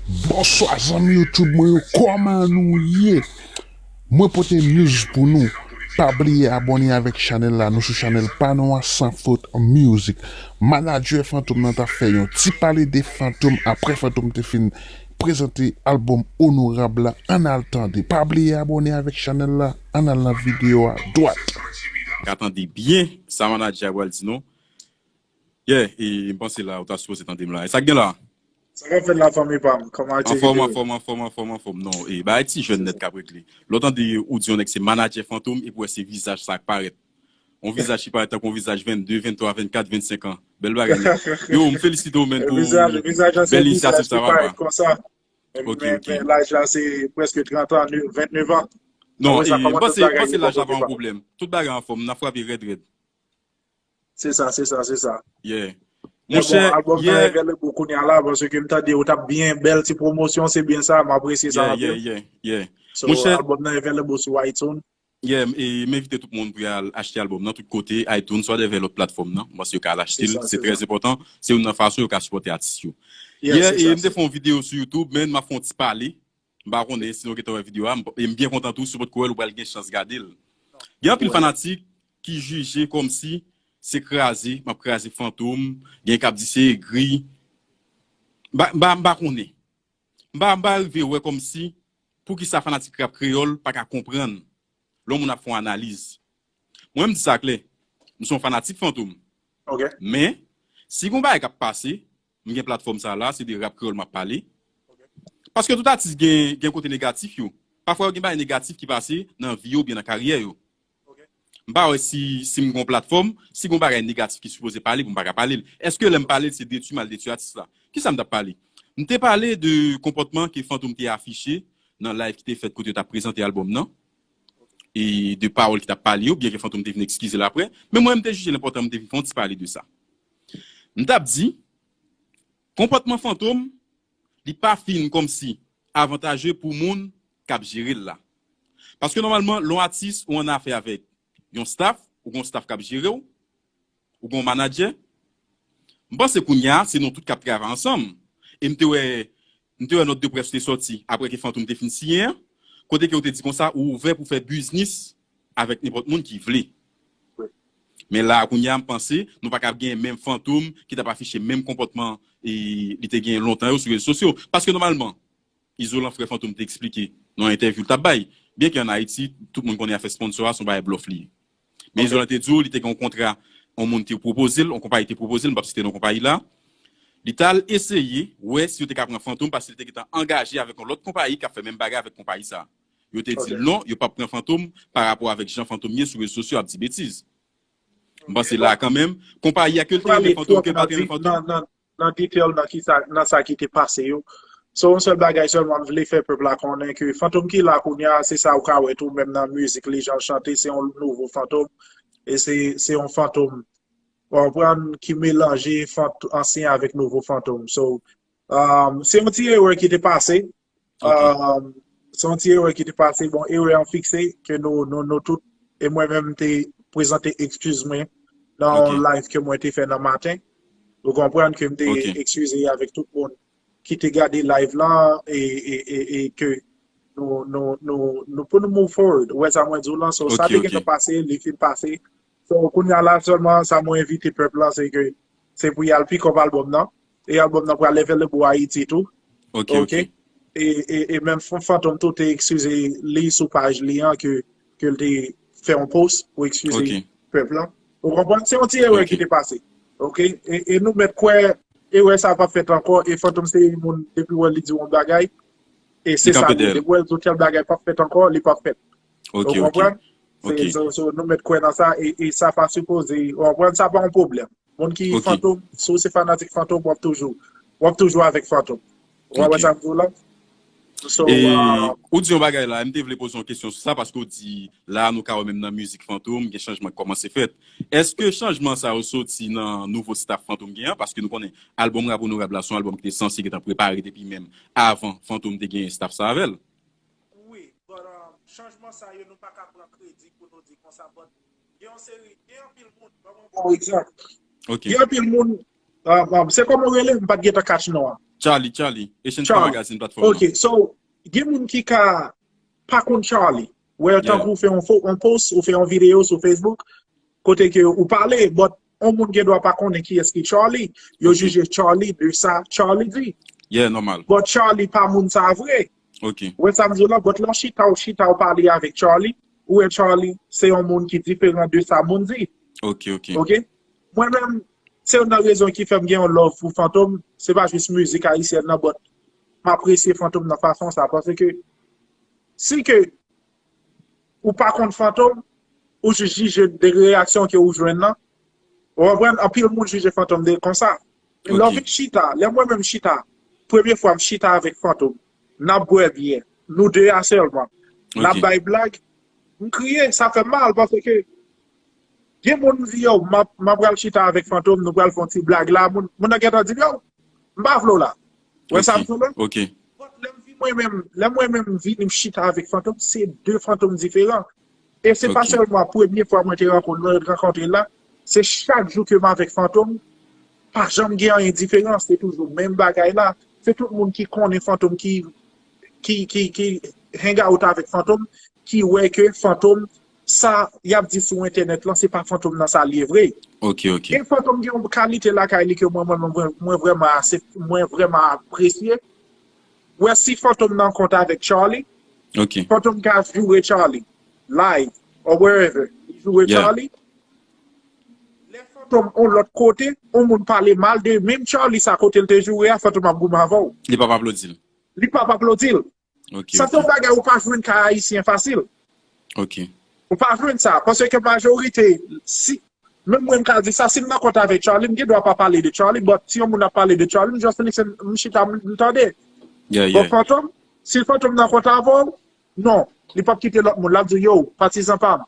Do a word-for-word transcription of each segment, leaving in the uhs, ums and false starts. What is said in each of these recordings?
Bonswa zanmi YouTube mwen yo, kòman nou ye? Mwen pote news pou nou. Pa bliye abòne avèk chanèl la, nou sou chanèl pa nou an, Sans Faute Music. Manadjè Fantom nan t ap fè yon ti pale de Fantom, apre Fantom te fin prezante albòm Onorab la, ann al tande. Pa bliye abòne avèk chanèl la, ann al nan videyo a dwat. Ka tande byen sa manadjè a pral di nou. Yeah, e m panse la, ou ta sipoze tande m la. E sa k gen la? Sa k ap fèt la, fanmi pa m? Kòman aktivite yo? Anfòm, anfòm, anfòm, anfòm, anfòm. Non, e bagay ti jèn nèt k ap regle. Lè w tande ou di yon nèg se manadjè Fantom, epi w wè se vizaj sa k parèt. Yon vizaj ki parèt tankou yon vizaj vennde, venntwa, vennkat, vennsenk an. Bèl bagay nèt. Yo, m felisite w, menn, pou bèl inisyativ sa, papa. Vizaj la se vizaj ki parèt konsa. Ok, men, ok. Men laj la se prèske trant an, vennèf an. Non, apre sa, e, m panse, m panse laj la pa yon pwoblèm. Tout bagay anfòm, n ap frape rèd, rèd. Se sa, se sa, se sa. Yeah. Monchè, albòm nan available kounye a la, paske m tande yo t ap byen bèl ti pwomosyon, se byen sa, m apresye sa anpil. Yeah, yeah, yeah, yeah. So, albòm nan available sou iTunes. Yeah, e m envite tout moun pou y al achte albòm nan tout kote, iTunes, swadèvè lòt platfòm nan. M panse yo ka al achte l, se trè enpòtan. Se youn nan fason yo ka sipòte atis yo. Yeah, e m te fè yon videyo sou YouTube, men m ap fè yon ti pale. M pa konnen si nou gentan wè videyo a, m, e m byen kontan tou, si w potko wè l, ou pral gen chans gade l. Gen anpil fanatik ki jije kòmsi se kraze, m ap kraze Fantom, gen k ap di se egri. M pa, m pa, m pa konnen. M pa, m pa rive wè kòmsi poukisa fanatik rap kreyòl pa ka konprann lè yon moun ap fè yon analiz. Mwen, m di sa klè, m se yon fanatik Fantom. Men, si gon bagay k ap pase, m gen platfòm sa la, se de rap kreyòl m ap pale. Paske tout atis gen, gen kote negatif yo. Pafwa yo gen bagay negatif ki pase nan vi yo oubyen nan karyè yo. M pa wè si, si m gon platfòm, si gon bagay negatif ki sipoze pale pou m pa ka pale l. Èske lè m pale l se detwi m al detwi atis la? Kisa m t ap pale? M te pale de konpòtman ke Fantom te afiche nan live ki te fèt kote yo t ap prezante albòm nan. E de pawòl ki t ap pale yo, byen ke Fantom te vin eskize l apre. Men mwen, m te jije l enpòtan, m te vin fè yon ti pale de sa. M t ap di, konpòtman Fantom, li pa fin kòmsi avantaje pou moun k ap jere l la. Paske nòmalman, lè yon atis ou annafè avèk yon staff, ou gon staff k ap jere w, ou gon manadjè, m panse kounye a, se nou tout k ap travay ansanm. E m te wè, m te wè nòt de près te sòti apre ke Fantom te fin siyen an, kote ke yo te di konsa, ou ouvè pou fè biznis avèk nenpòt moun ki vle. Men la a kounye a, m panse, nou pa ka ap gen menm Fantom ki t ap afiche menm konpòtman e li te gen lontan yo sou rezo sosyo. Paske nòmalman, Izolan, frè Fantom, te eksplike nan yon entèvyou l t ap bay, byen ke ann Ayiti, tout moun konnen afè sponsò a se yon bagay blòf li ye. Men Izolan te di w, li te gen yon kontra, yon moun te pwopoze l, yon konpayi te pwopoze l, m p ap site non konpayi la. Li t al eseye wè si yo te ka pran Fantom, paske li te gentan angaje avèk yon lòt konpayi k ap fè menm bagay avèk konpayi sa a. Yo te di l non, yo p ap pran Fantom pa rapò avèk jan Fantom ye sou rezo sosyo ap di betiz. M panse la kanmenm, konpayi a ke l te renmen Fantom, ke l pa t renmen Fantom. Nan detail nan ki sa, nan sa ki te pase yo. So, yon sèl bagay sèlman m vle fè pèp la konnen ke Fantom ki la kounye a, se sa ou ka wè tou, menm nan mizik li, jan l chante, se yon nouvo Fantom. E se, se yon Fantom, w konprann, ki melanje fant-, ansyen avèk nouvo Fantom. So, um, se yon ti erè ki te pase. Ok. Um, se yon ti erè ki te pase. Bon, erè an fikse, ke nou, nou, nou tout, e mwen menm m te prezante ekskiz mwen nan yon live ke mwen te fè nan maten. Ou konprann ke m te ekskize avèk tout moun ki te gade live lan e, e, e, e ke nou, nou, nou, nou pou nou move forward. Ou wè sa mwen di w lan, so sa te gentan pase, li fin pase. So kounye a la sèlman, sa mwen envite pèp lan, se ke se pou y al pick up albòm nan. E albòm nan pral available Ayiti tou. Ok, ok. E, e, e menm Fantom tou te ekskize li sou paj li an ke, ke l te fè yon post pou ekskize pèp lan. Ou konprann? Se yon ti erè ki te pase. Ok? E, e nou mèt kwè erè sa p ap fèt ankò. E Fantom se yon moun, depi w wè li di yon bagay, e se sa li ye. Depi w wè l di yon tèl bagay p ap fèt ankò, li p ap fèt. Ou konprann? Se, so, so, nou mèt kwè nan sa, e, e sa pa sipoze, ou konprann, sa pa yon pwoblèm. Moun ki Fantom, si w se fanatik Fantom, w ap toujou, w ap toujou avèk Fantom. Ou konprann sa m di w la? So, e, uh, ou di yon bagay la, m te vle poze yon kesyon sou sa, paske w di, la, nou ka wè menm nan mizik Fantom, gen chanjman k kòmanse fèt. Èske chanjman sa yo soti nan nouvo staff Fantom gen an? Paske nou konnen, albòm Rap Onorab la, se yon albòm ki te sanse gentan prepare depi menm avan Fantom te gen staff sa avè l. Wi, but, um, chanjman sa yo, nou pa ka pran kredi pou nou di konsa, but gen yon seri, gen anpil moun, ban mwen yon bon egzanp. Ok. Gen anpil moun, um, um, se kòman w rele, m pa t gentan catch non an. Charlie, Charlie. Echange Star Magazine platform nan. Ok, so, gen moun ki ka pa konn Charlie. Wè, tankou ou fè yon fo- yon post, ou fè yon videyo sou Facebook, kote ke ou pale, but yon moun gen dwa pa konnen kiyès ki Charlie. Yo jije Charlie de sa Charlie di. Yeah, nòmal. But Charlie pa moun sa vre. Ok. Ou wè sa m di w la, but lè w chita, ou chita, ou pale avèk Charlie, ou wè Charlie, se yon moun ki diferan de sa moun di. Ok, ok. Ok? Mwen menm, se youn nan rezon ki fè m gen yon love pou Fantom, se pa jis mizik ayisyèn nan, but m apresye Fantom nan fason sa, paske si ke ou pa konn Fantom, ou jis jije de reyaksyon ke ou jwenn nan. Ou konprann? Anpil moun jije Fantom de konsa. Lè w vin chita, lè mwen menm chita, premye fwa m chita avèk Fantom, n ap bwè byè, nou de a sèlman. N ap bay blag, m kriye, sa fè m mal, paske gen moun m di, yo, m ap- m ap pral chita avèk Fantom, nou pral fè yon ti blag la, moun moun nan gentan di m, yo, m pa vle w la. Wè sa m di w la? Ok. But lè m vin mwen menm, lè mwen menm m vini m chita avèk Fantom, se de Fantom diferan. E se pa sèlman premye fwa mwen te rankon- mwen rankontre l la, se chak jou ke m avèk Fantom, pa janm gen anyen diferan, se toujou menm bagay la. Se tout moun ki konnen Fantom ki ki ki ki hang out avèk Fantom, ki wè ke Fantom, sa y ap di sou entènèt lan, se pa Fantom nan sa l ye vre. Ok, ok. E Fantom gen yon kalite lakay li ke mwen mwen mwen mwen vrèman asep- mwen vrèman apresye. Wè si Fantom nan kont avèk Charlie, Ok. Fantom ka joure Charlie live or wherever. Li joure Yeah. Charlie. Lè Fantom on lòt kote, on moun pale mal de menm Charlie sa kote l te joure a, Fantom ap goumen avè w. Li p ap aplodi l. Li p ap aplodi l. Ok. Sa se yon bagay ou pa jwenn kay ayisyen fasil. Ok. Ou pa jwenn sa. Paske majorite, si menm mwen m ka di sa, si m nan kont avèk Charlie, m gen dwa pa pale de Charlie, but si yon moun ap pale de Charlie, m just listen, m chita, m m tande. Yeah, Bon, yeah. Fantom, si Fantom nan kont avè w, non, li p ap kite lòt moun, l ap di, yo, patizan pa m,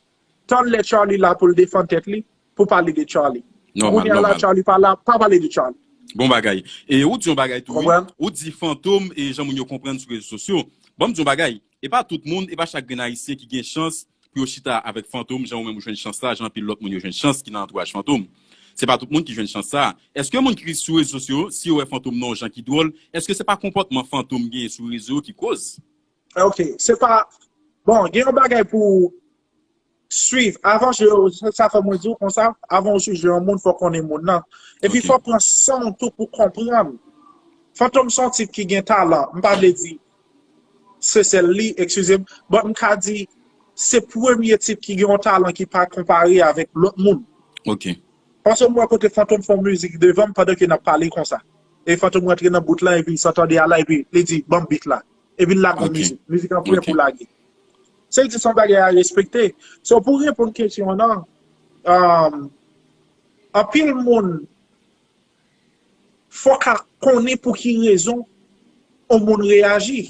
tann lè Charlie la pou l defann tèt li, pou pale de Charlie. Nòmal, Kounye a la, nòmal. Charlie pa la, pa pale de Charlie. Bon bagay. E ou di yon bagay tou, wi. Konprann? Ou di Fantom e jan moun yo konprann sou rezo sosyo. Bon, m di yon bagay. E pa tout moun, e pa chak grenn ayisyen ki gen chans pou yo chita avèk Fantom, jan ou menm ou jwenn chans la, jan anpil lòt moun yo jwenn chans ki nan antouraj Fantom. Se pa tout moun ki jwenn chans sa. Èske moun ki sou rezo sosyo, si yo wè Fantom nan yon jan ki dwòl, èske se pa konpòtman Fantom genyen sou rezo ki koz? Ok, se pa, bon, gen yon bagay pou swiv. Avan, je- sa fè mwen di w konsa, avan ou sijije yon moun, fò konnen moun nan. Epi Ok. Fò pran san w tou pou konprann. Fantom se yon tip ki gen talan. M pa vle di se sèl li, eskize m, but m ka di se premye tip ki gen yon talan ki pa konpare avèk lòt moun. Ok. Paske m wè kote Fantom fè yon mizik devan m pandan ke n ap pale konsa. E Fantom rantre nan bout la, epi sa tande a la, epi li di, ban m beat la. Epi l lage yon Ok. mizik. Mizik an prè Ok. pou lage. Se di se yon bagay a respekte. So, pou reponn kesyon an nan, um, anpil moun fò ka konnen pou ki rezon yon moun reyaji.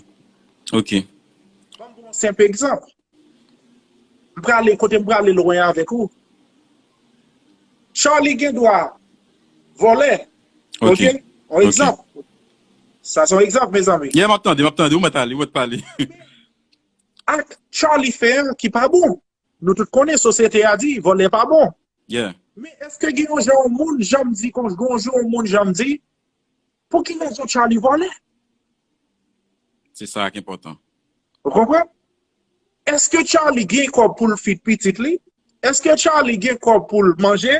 Ok. Ban m ba w yon senp egzanp. M prale, kote m prale lwen avèk ou. Charlie gen dwa vòlè. Ok. Ok? Yon Ok. egzanp. Sa se yon egzanp, mezanmi. Yeah, m ap tande, m ap tande. Ou mèt ale, ou mèt pale. Ak Charlie fè an ki pa bon. Nou tout konnen sosyete a di vòlè pa bon. Yeah. Men èske gen yon jan yon moun janm di, kon gen yon jou yon moun janm di, pou ki rezon Charlie vòlè? Se sa ki enpòtan. Ou konprann? Èske Charlie gen kòb pou l feed pitit li? Èske Charlie gen kòb pou l manje?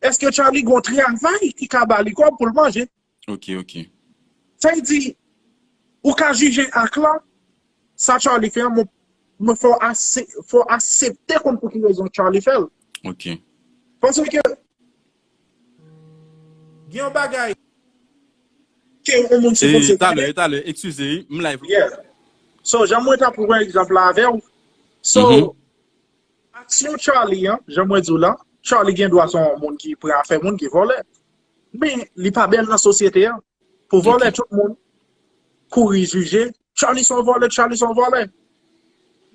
Èske Charlie gen yon travay ki ka ba li kòb pou l manje? Ok, ok. Sa vle di, ou ka jije ak lan, sa Charlie fè an, mwen, mwen fò ase, fò asepte konn pou ki rezon Charlie fè l. Ok. Paske gen yon bagay ke yon moun E sipoze talè, konnen. E talè, eskize, m live. Yeah. So, jan mwen ta pran egzanp la avè w. So, Mhm. Aksyon Charlie an, jan mwen di w la, Charlie gen dwa se yon moun ki pran afè moun, ki vòlè. Men, li pa bèl nan sosyete an. Pou vòlè Ok. tout moun, kouri jije, Charlie se yon vòlè, Charlie se yon vòlè.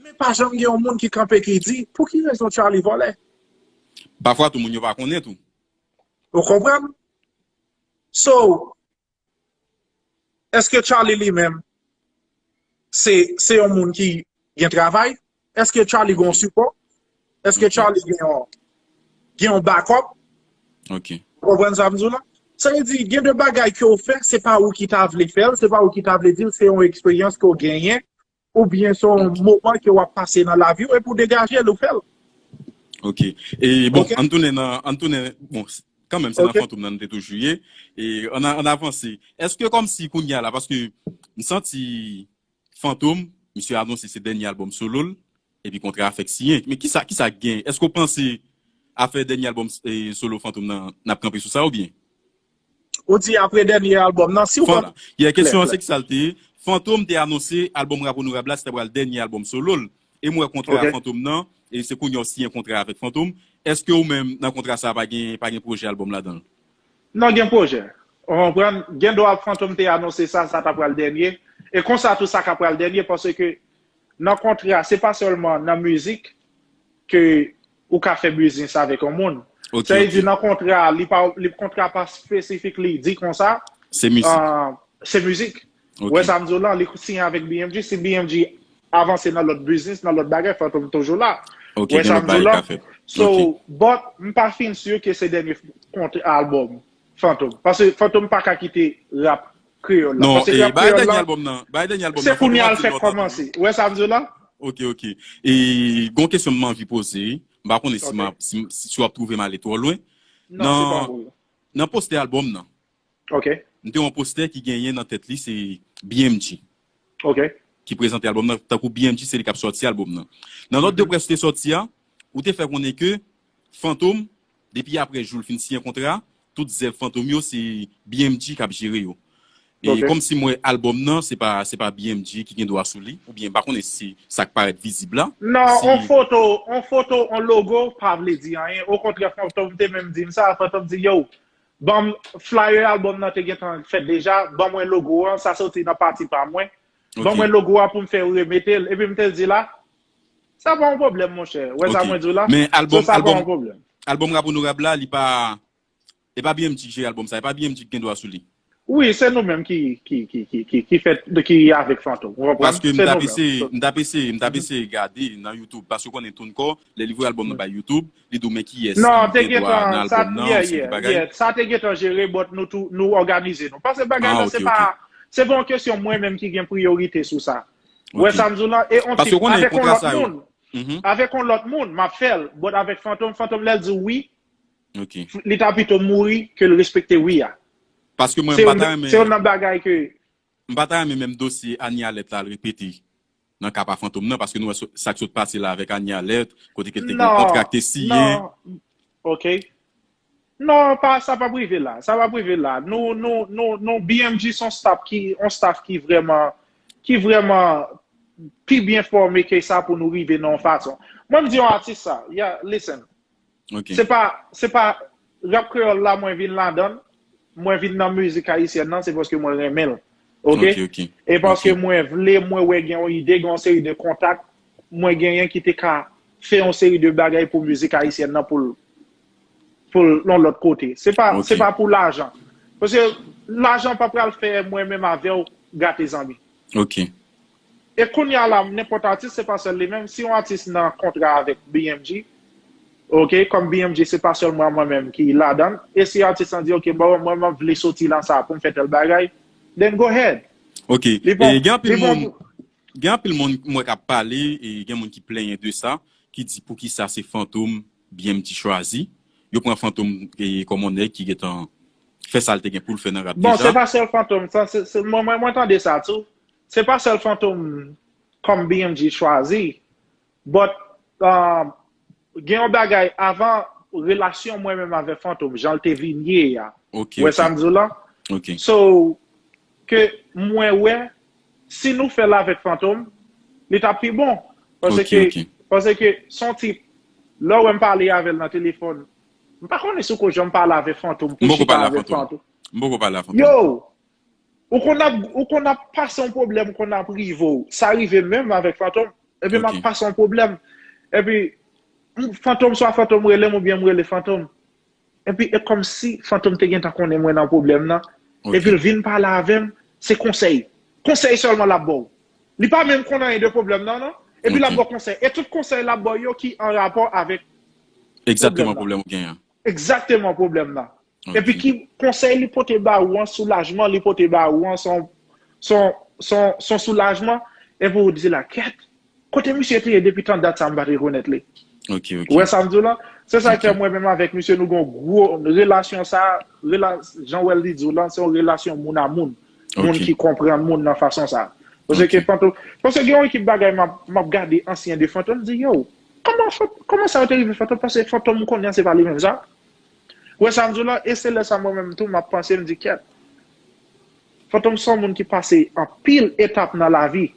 Men pa janm gen yon moun ki kanpe ki di, pou ki rezon Charlie vòlè? Pafwa tou moun yo pa konnen tou. Ou konprann? So, èske Charlie li menm, se, se yon moun ki gen travay? Èske Charlie gen yon sipò? Èske Ok. Charlie gen yon, gen yon backup? Ok. Ou konprann sa m di w la? Sa vle di, gen de bagay ke w fè, se pa ou ki ta vle fè l, se pa ou ki ta vle di l, se yon eksperyans ke w genyen, oubyen se yon moman ke w ap pase nan lavi w, epi w degaje l, ou fè l. Ok. E bon, ann tounen nan, ann tounen, bon, kanmenm, se nan Fantom nan nou te toujou ye. E ann, ann avanse. Èske kòmsi kounye a la, paske m santi Fantom, misye anonse se dènye albòm solo l, epi kontra a fèk siyen. Men kisa, kisa k gen? Èske w panse afè dènye albòm solo Fantom nan, n ap kanpe sou sa oubyen? Ou di apre dènye albòm nan, si w pa. Yeah, kesyon an se ki sa l te ye. Fantom te anonse albòm Rap Onorab la, se ta pral dènye albòm solo l. E m wè kontra a Fantom nan, e se kounye a w siyen kontra avèk Fantom. Èske ou menm, nan kontra sa a, pa gen, pa gen pwojè albòm ladan l? Non, gen pwojè. Ou konprann? Gen dwa Fantom te anonse sa, sa ta pral dènye. E konsa tou sa ka pral dènye, paske nan kontra, se pa sèlman nan mizik ke ou ka fè biznis avèk yon moun. Sa vle di nan kontra, li pa, li kontra pa espesifik, li di konsa. Se mizik. Se mizik. Ou wè sa m di w lan, li siyen avèk B M G. Si B M G avanse nan lòt biznis, nan lòt bagay, Fantom toujou la. Ou wè sa m di w lan? So, but, m pa fin si ke se dènye kontra albòm Fantom. Paske Fantom pa ka kite rap kreyòl la. Non, paske rap kreyòl la, albòm nan, bay dènye albòm nan, se kounye a l fèk kòmanse. Ou wè sa m di w la? Ok, ok. E gon kesyon m anvi poze, m pa konnen si, si, si w ap twouve m ale twò lwen. Nan, nan postè albòm nan. Ok. M te wè yon postè ki genyen nan tèt li, se B M G. Ok. Ki prezante albòm nan, tankou B M G se li k ap sòti albòm nan. Nan nòt de près ou te sòti a, ou te fè konnen ke Fantom, depi apre jou l fin siyen kontra, tout zèv Fantom yo, se B M G k ap jere yo. E kòmsi m wè albòm nan, se pa, se pa B M G ki gen dwa sou li, oubyen m pa konnen si sa k parèt vizib la. Non, on foto, on foto, on logo, pa vle di anyen. Okontrè, Fantom te menm di m sa, Fantom di, yo, ban m flyer albòm nan te gentan fèt deja, ban mwen logo an, sa soti nan pati pa mwen. Ban mwen logo a pou m fè remete l. Epi m te di la, sa pa yon pwoblèm, monchè. Ou wè sa mwen di w la? Men albòm, sa pa yon pwoblèm. Albòm Rap Onorab la, li pa, e pa B M G ki jere albòm sa, e pa B M G ki gen dwa sou li. Wi, se nou menm ki, ki, ki, ki, ki, ki fè, ki avèk Fantom. Ou konprann? Paske m t ap eseye, m t ap eseye, m t ap eseye gade nan YouTube, paske ou konnen TuneCore, lè li voye albòm nan bay YouTube, li di w men kiyès ki gen dwa nan albòm nan, yon seri de bagay. Sa te gentan jere, but nou tou, nou òganize nou. Paske bagay la, se pa, se pa yon kesyon mwen menm ki gen priyorite sou sa. Ou wè sa m di w lan? E on tip, avèk yon lòt moun. Avèk yon lòt moun, m ap fè l, but avèk Fantom, Fantom lè l di w wi, li ta pito mouri ke l respekte wi a. Paske mwen, m pa ta renmen. Se yon nan bagay ke M pa ta renmen menm dosye Annie Alerte la al repete nan ka pa Fantom nan, paske nou wè sa k sot pase la avèk Annie Alerte, kote ke l te gen yon kontra k te siyen. Ok. Non, pa, sa p ap rive la. Sa p ap rive la. Nou, nou, nou, nou, B M G se yon staff ki, yon staff ki vrèman, ki vrèman pi byen fòme ke sa pou nou rive nan yon fason. Mwen, m di yon atis sa, yeah, listen. Se pa, se pa rap kreyòl la mwen vin ladan l, mwen vin nan mizik ayisyèn nan, se paske mwen renmen l. Ok? E paske mwen vle, mwen wè gen yon ide, gen yon seri de kontak mwen genyen ki te ka fè yon seri de bagay pou mizik ayisyèn nan pou l, pou l yon lòt kote. Se pa, se pa pou lajan. Paske lajan pa pral fè mwen menm avè w gate zanmi. Ok. E kounye a la, nenpòt atis, se pa sèl li menm. Si yon atis nan kontra avèk B M G, ok, kòm B M G, se pa sèl mwen, mwen menm ki ladan l. E si atis lan di, ok, bon, mwen, mwen vle soti nan sa pou m fè tèl bagay, then go ahead. Ok. E gen anpil moun, gen anpil moun mwen k ap pale, e gen moun ki plenyen de sa, ki di poukisa se Fantom B M G chwazi. Yo pran Fantom e kòm yon nèg ki gentan fè sa l te gen pou l fè nan rap deja. Bon, se pa sèl Fantom, sa, se, se, mwen, mwen, mwen tande sa tou. Se pa sèl Fantom kòm B M G chwazi, but, um, gen yon bagay avan relasyon mwen menm avèk Fantom, jan l te vin ye a. Ou wè sa m di w lan? So, ke mwen wè, si nou fè l avèk Fantom, li t ap pi bon. Paske, paske se yon tip, lè w wè m pale avè l nan telefòn, m pa konnen si w ko janm pale avèk Fantom, pou chita avèk Fantom. M poko pale a Fantom. Yo! Ou konn ap, ou konn ap pase yon pwoblèm, konn ap rive w. Sa rive m menm avèk Fantom. Epi m ap pase yon pwoblèm. Epi, m, Fantom, swa Fantom rele m oubyen m rele Fantom. Epi, e kòmsi Fantom te gentan konnen mwen nan pwoblèm nan. Epi l vin pale avè m, se konsèy. Konsèy sèlman l ap ba w. Li pa menm konn anyen de pwoblèm nan, non. Epi l ap ba w konsèy. E tout konsèy l ap ba w yo ki an rapò avèk Egzakteman pwoblèm ou genyen an. Egzakteman pwoblèm nan. Epi ki konsèy li pote ba ou an, soulajman li pote ba ou an, son, son, son, son soulajman, epi ou di la, kèt, kote misye te ye depi tan dat sa m pa t rekonèt li? Ou wè sa m di w la? Se sa k fè mwen menm avèk misye nou gen yon gwo relasyon sa, rela, jan w wè l li di w la, se yon relasyon moun a moun. Moun ki konprann moun nan fason sa. Paske Fantom, paske gen yon ekip bagay m ap, m ap gade ansyen de Fantom, m di, yo, kòman, kòman sa yo te rive Fantom? Paske Fantom m konnen se pa li menm sa. Ou wè sa m di w la? E se lè sa mwen menm tou, m ap panse, m di, kèt. Fantom se yon moun ki pase anpil etap nan lavi.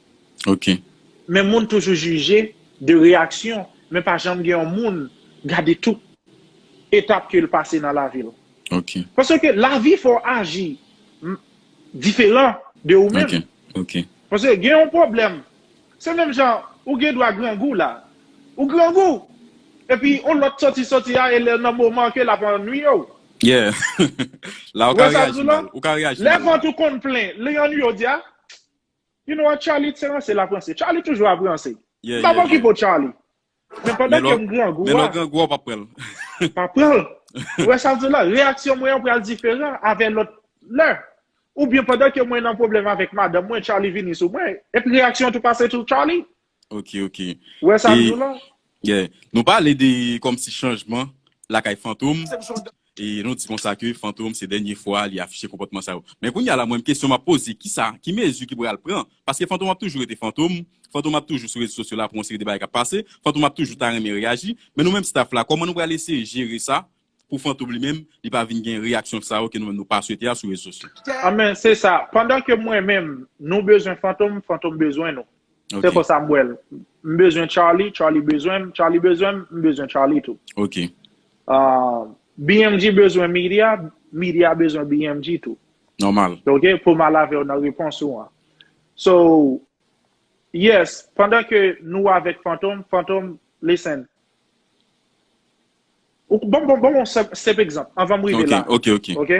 Men moun toujou jije de reyaksyon, men pa janm gen yon moun gade tout etap ke l pase nan lavi l. Paske lavi fè w aji diferan de ou menm. Paske gen yon pwoblèm. Se menm jan ou gen dwa grangou la. Ou grangou. Epi yon lòt soti soti a e lè nan moman ke l ap annwiye w. Yeah. La ou ka reyaji mal. Ou ka reyaji mal. Lè vant ou konn plen, li annwiye w di a, you know what, Charlie se ranse l ap ranse. Charlie toujou ap ranse. M pa p okipe w Charlie. Men pandan ke m grangou a. Men lè w grangou a, w p ap pran l. Pa pran l. Ou wè sa m di w la, reyaksyon mwen an pral diferan avè lòt lè. Oubyen pandan ke mwen nan pwoblèm avèk madanm mwen, Charlie vini sou mwen. Epi reyaksyon an tou pase sou Charlie. Ok, ok. Ou wè sa m di w la? Yeah. Nou pale de kòmsi chanjman lakay Fantom. E nou di konsa ke Fantom se dènye fwa li afiche konpòtman sa yo. Men kounye a la, mwen, kesyon m ap poze, kisa, ki mezi ki pral pran? Paske Fantom ap toujou rete Fantom. Fantom ap toujou sou rezo sosyo la pou yon seri de bagay k ap pase. Fantom ap toujou ta renmen reyaji. Men nou menm staff la, kòman nou pral eseye jere sa pou Fantom li menm, li pa vin gen reyaksyon sa yo ke nou menm nou pa swete a sou rezo sosyo? Anben, se sa. Pandan ke mwen menm, nou bezwen Fantom, Fantom bezwen nou. Se konsa m wè l. M bezwen Charlie, Charlie bezwen m, Charlie bezwen m, m bezwen Charlie tou. Ok. Ah, B M G bezwen Media, Media bezwen B M G tou. Nòmal. Ok, pou m al avè w nan repons ou an. So, yes, pandan ke nou avèk Fantom, Fantom, listen. Ou, bon, bon, bon, bon, senp, senp egzanp, anvan m rive la. Ok, ok, ok. Ok?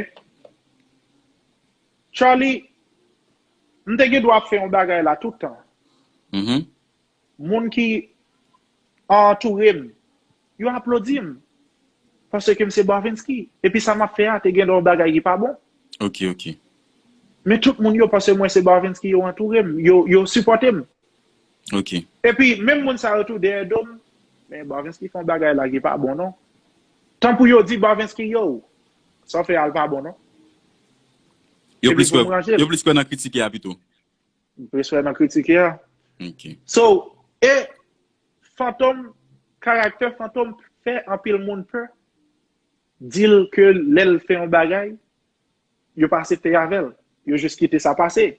Charlie, m te gen dwa ap fè yon bagay la tout tan. Moun ki antoure m, yo aplodi m. Paske m se Barvinsky. Epi sa m ap fè a, te gen yon bagay ki pa bon. Ok, ok. Men tout moun yo, paske mwen se Barvinsky, yo antoure m, yo, yo sipòte m. Ok. Epi, menm moun sa yo tou dèyè do m, men Barvinsky fè yon bagay la ki pa bon non. Tan pou yo di Barvinsky, yo, sa w fè a l pa bon non. Yo plis kwè, yo plis kwè nan kritike a pito. Yo plis kwè nan kritike a. Ok. So, e Fantom, karaktè Fantom fè anpil moun pè. Di l ke lè l fè yon bagay, yo pa aksepte avè l. Yo jis kite sa pase.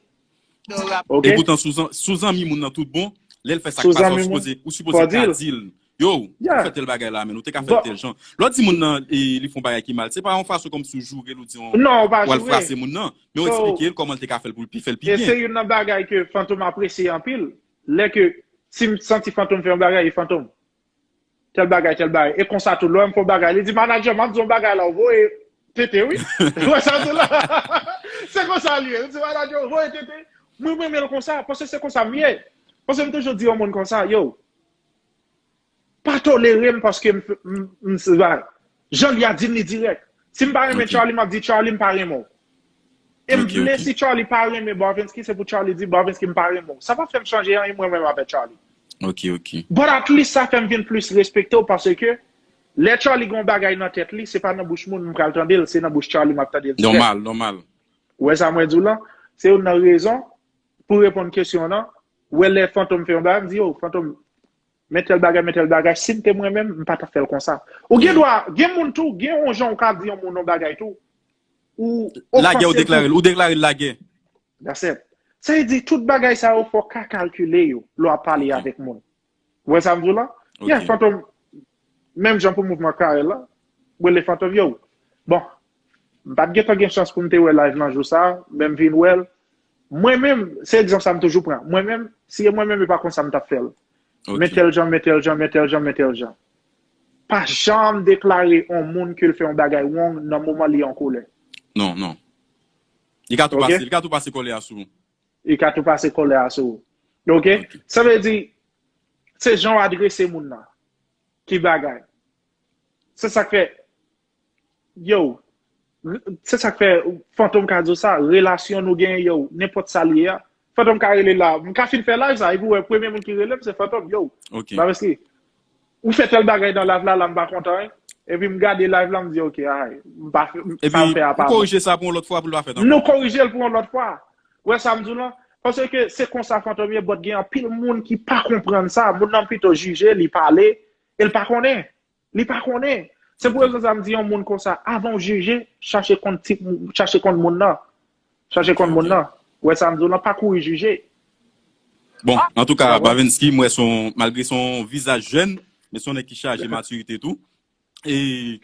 Ok? E poutan, si w zanmi moun nan tout bon, lè l fè sa k pa sa, ou sipoze, ou sipoze ka di l, yo, ou fè tèl bagay la, men ou te ka fè l tèl jan. Lè w di moun nan, e, li fè yon bagay ki mal, se pa yon fason kòmsi w joure l ou di yon, w al frase moun nan, men w eksplike l kòman l te ka fè l pou l pi fè l pi byen. E se youn nan bagay ke Fantom apresye anpil. Lè ke, si m santi Fantom fè yon bagay, e Fantom. Tèl bagay, tèl bagay. E konsa tou, lè w wè m fè yon bagay, li di, manager, m ap di yon bagay la, ou voye tete, wi. Ou wè sa m di w la? Se konsa l ye. Li di, manager, ou voye tete. Mwen, mwen renmen l konsa, paske se konsa m ye. Paske m toujou di yon moun konsa, yo, pa tolere m paske m, m, m, m se ba. Jan l ye a, di m li dirèk. Si m pa renmen Charlie, m ap di, Charlie, m pa renmen w. E m vle si Charlie pa renmen Barvinsky, se pou Charlie di Barvinsky m pa renmen w. Sa pa fè m chanje anyen mwen menm avèk Charlie. Ok, ok. But at least sa fè m vin plis respekte w paske lè Charlie gen yon bagay nan tèt li, se pa nan bouch moun m pral tande l, se nan bouch Charlie m ap tande l dirèk. Nòmal, nòmal. Ou wè sa mwen di w lan? Se youn nan rezon, pou reponn kesyon w lan, ou wè lè Fantom fè yon bagay, m di, yo, Fantom, men tèl bagay, men tèl bagay, si m te mwen menm, m pa t ap fè l konsa. Ou gen dwa, gen moun tou, gen yon jan ou ka di yon moun yon bagay tou. Ou ofansif. Lagè, ou deklare l, ou deklare l lagè. That's it. Sa vle di, tout bagay sa yo, fò w ka kalkile yo, lè w ap pale avèk moun. Ou wè sa m di w la? Yeah, Fantom, menm jan pou mouvman Karèl la, m rele Fantom, yo. Bon, m pa t gentan gen chans pou m te wè live lan jou sa, men m vin wè l. Mwen menm, se egzanp sa m toujou pran. Mwen menm, si e mwen menm, e pa konsa m t ap fè l. Men tèl jan, men tèl jan, men tèl jan, men tèl jan. Pa janm deklare yon moun ke l fè yon bagay wrong nan moman li an kolè. Non, non. Li ka tou pase, li ka tou pase kòlè a sou ou. Li ka tou pase kòlè a sou ou. Ok? Sa vle di, se jan w adrese moun nan ki bagay. Se sa k fè, yo, Se sa k fè Fantom ka di w sa, relasyon nou genyen, yo, nenpòt sa l ye a. Fantom ka rele la. M ka fin fè live sa, epi w wè premye moun ki rele m, se Fantom, yo. Ok. Babeski, ou fè tèl bagay nan live la, la m pa kontan, hein. Epi m gade live la, m di, ok, ay, m pa fè, m pa Epi, fè apa. Ou korije sa pou yon lòt fwa pou l pa fèt ankò. Nou korije l pou yon lòt fwa. Ou wè sa m di w lan? Paske se konsa Fantom ye, but gen anpil moun ki pa konprann sa. Moun nan pito jije, li pale, e l pa konnen. Li pa konnen. Se pou rezon sa m di yon moun konsa, avan w jije, chache konn tip, chache konn moun nan. Chache konn moun nan. Ou wè sa m di w lan, pa kouri jije. Bon, antouka, Bavensky, m wè se yon, malgre se yon vizaj jèn, men se yon nèg ki chaje matirite tou. E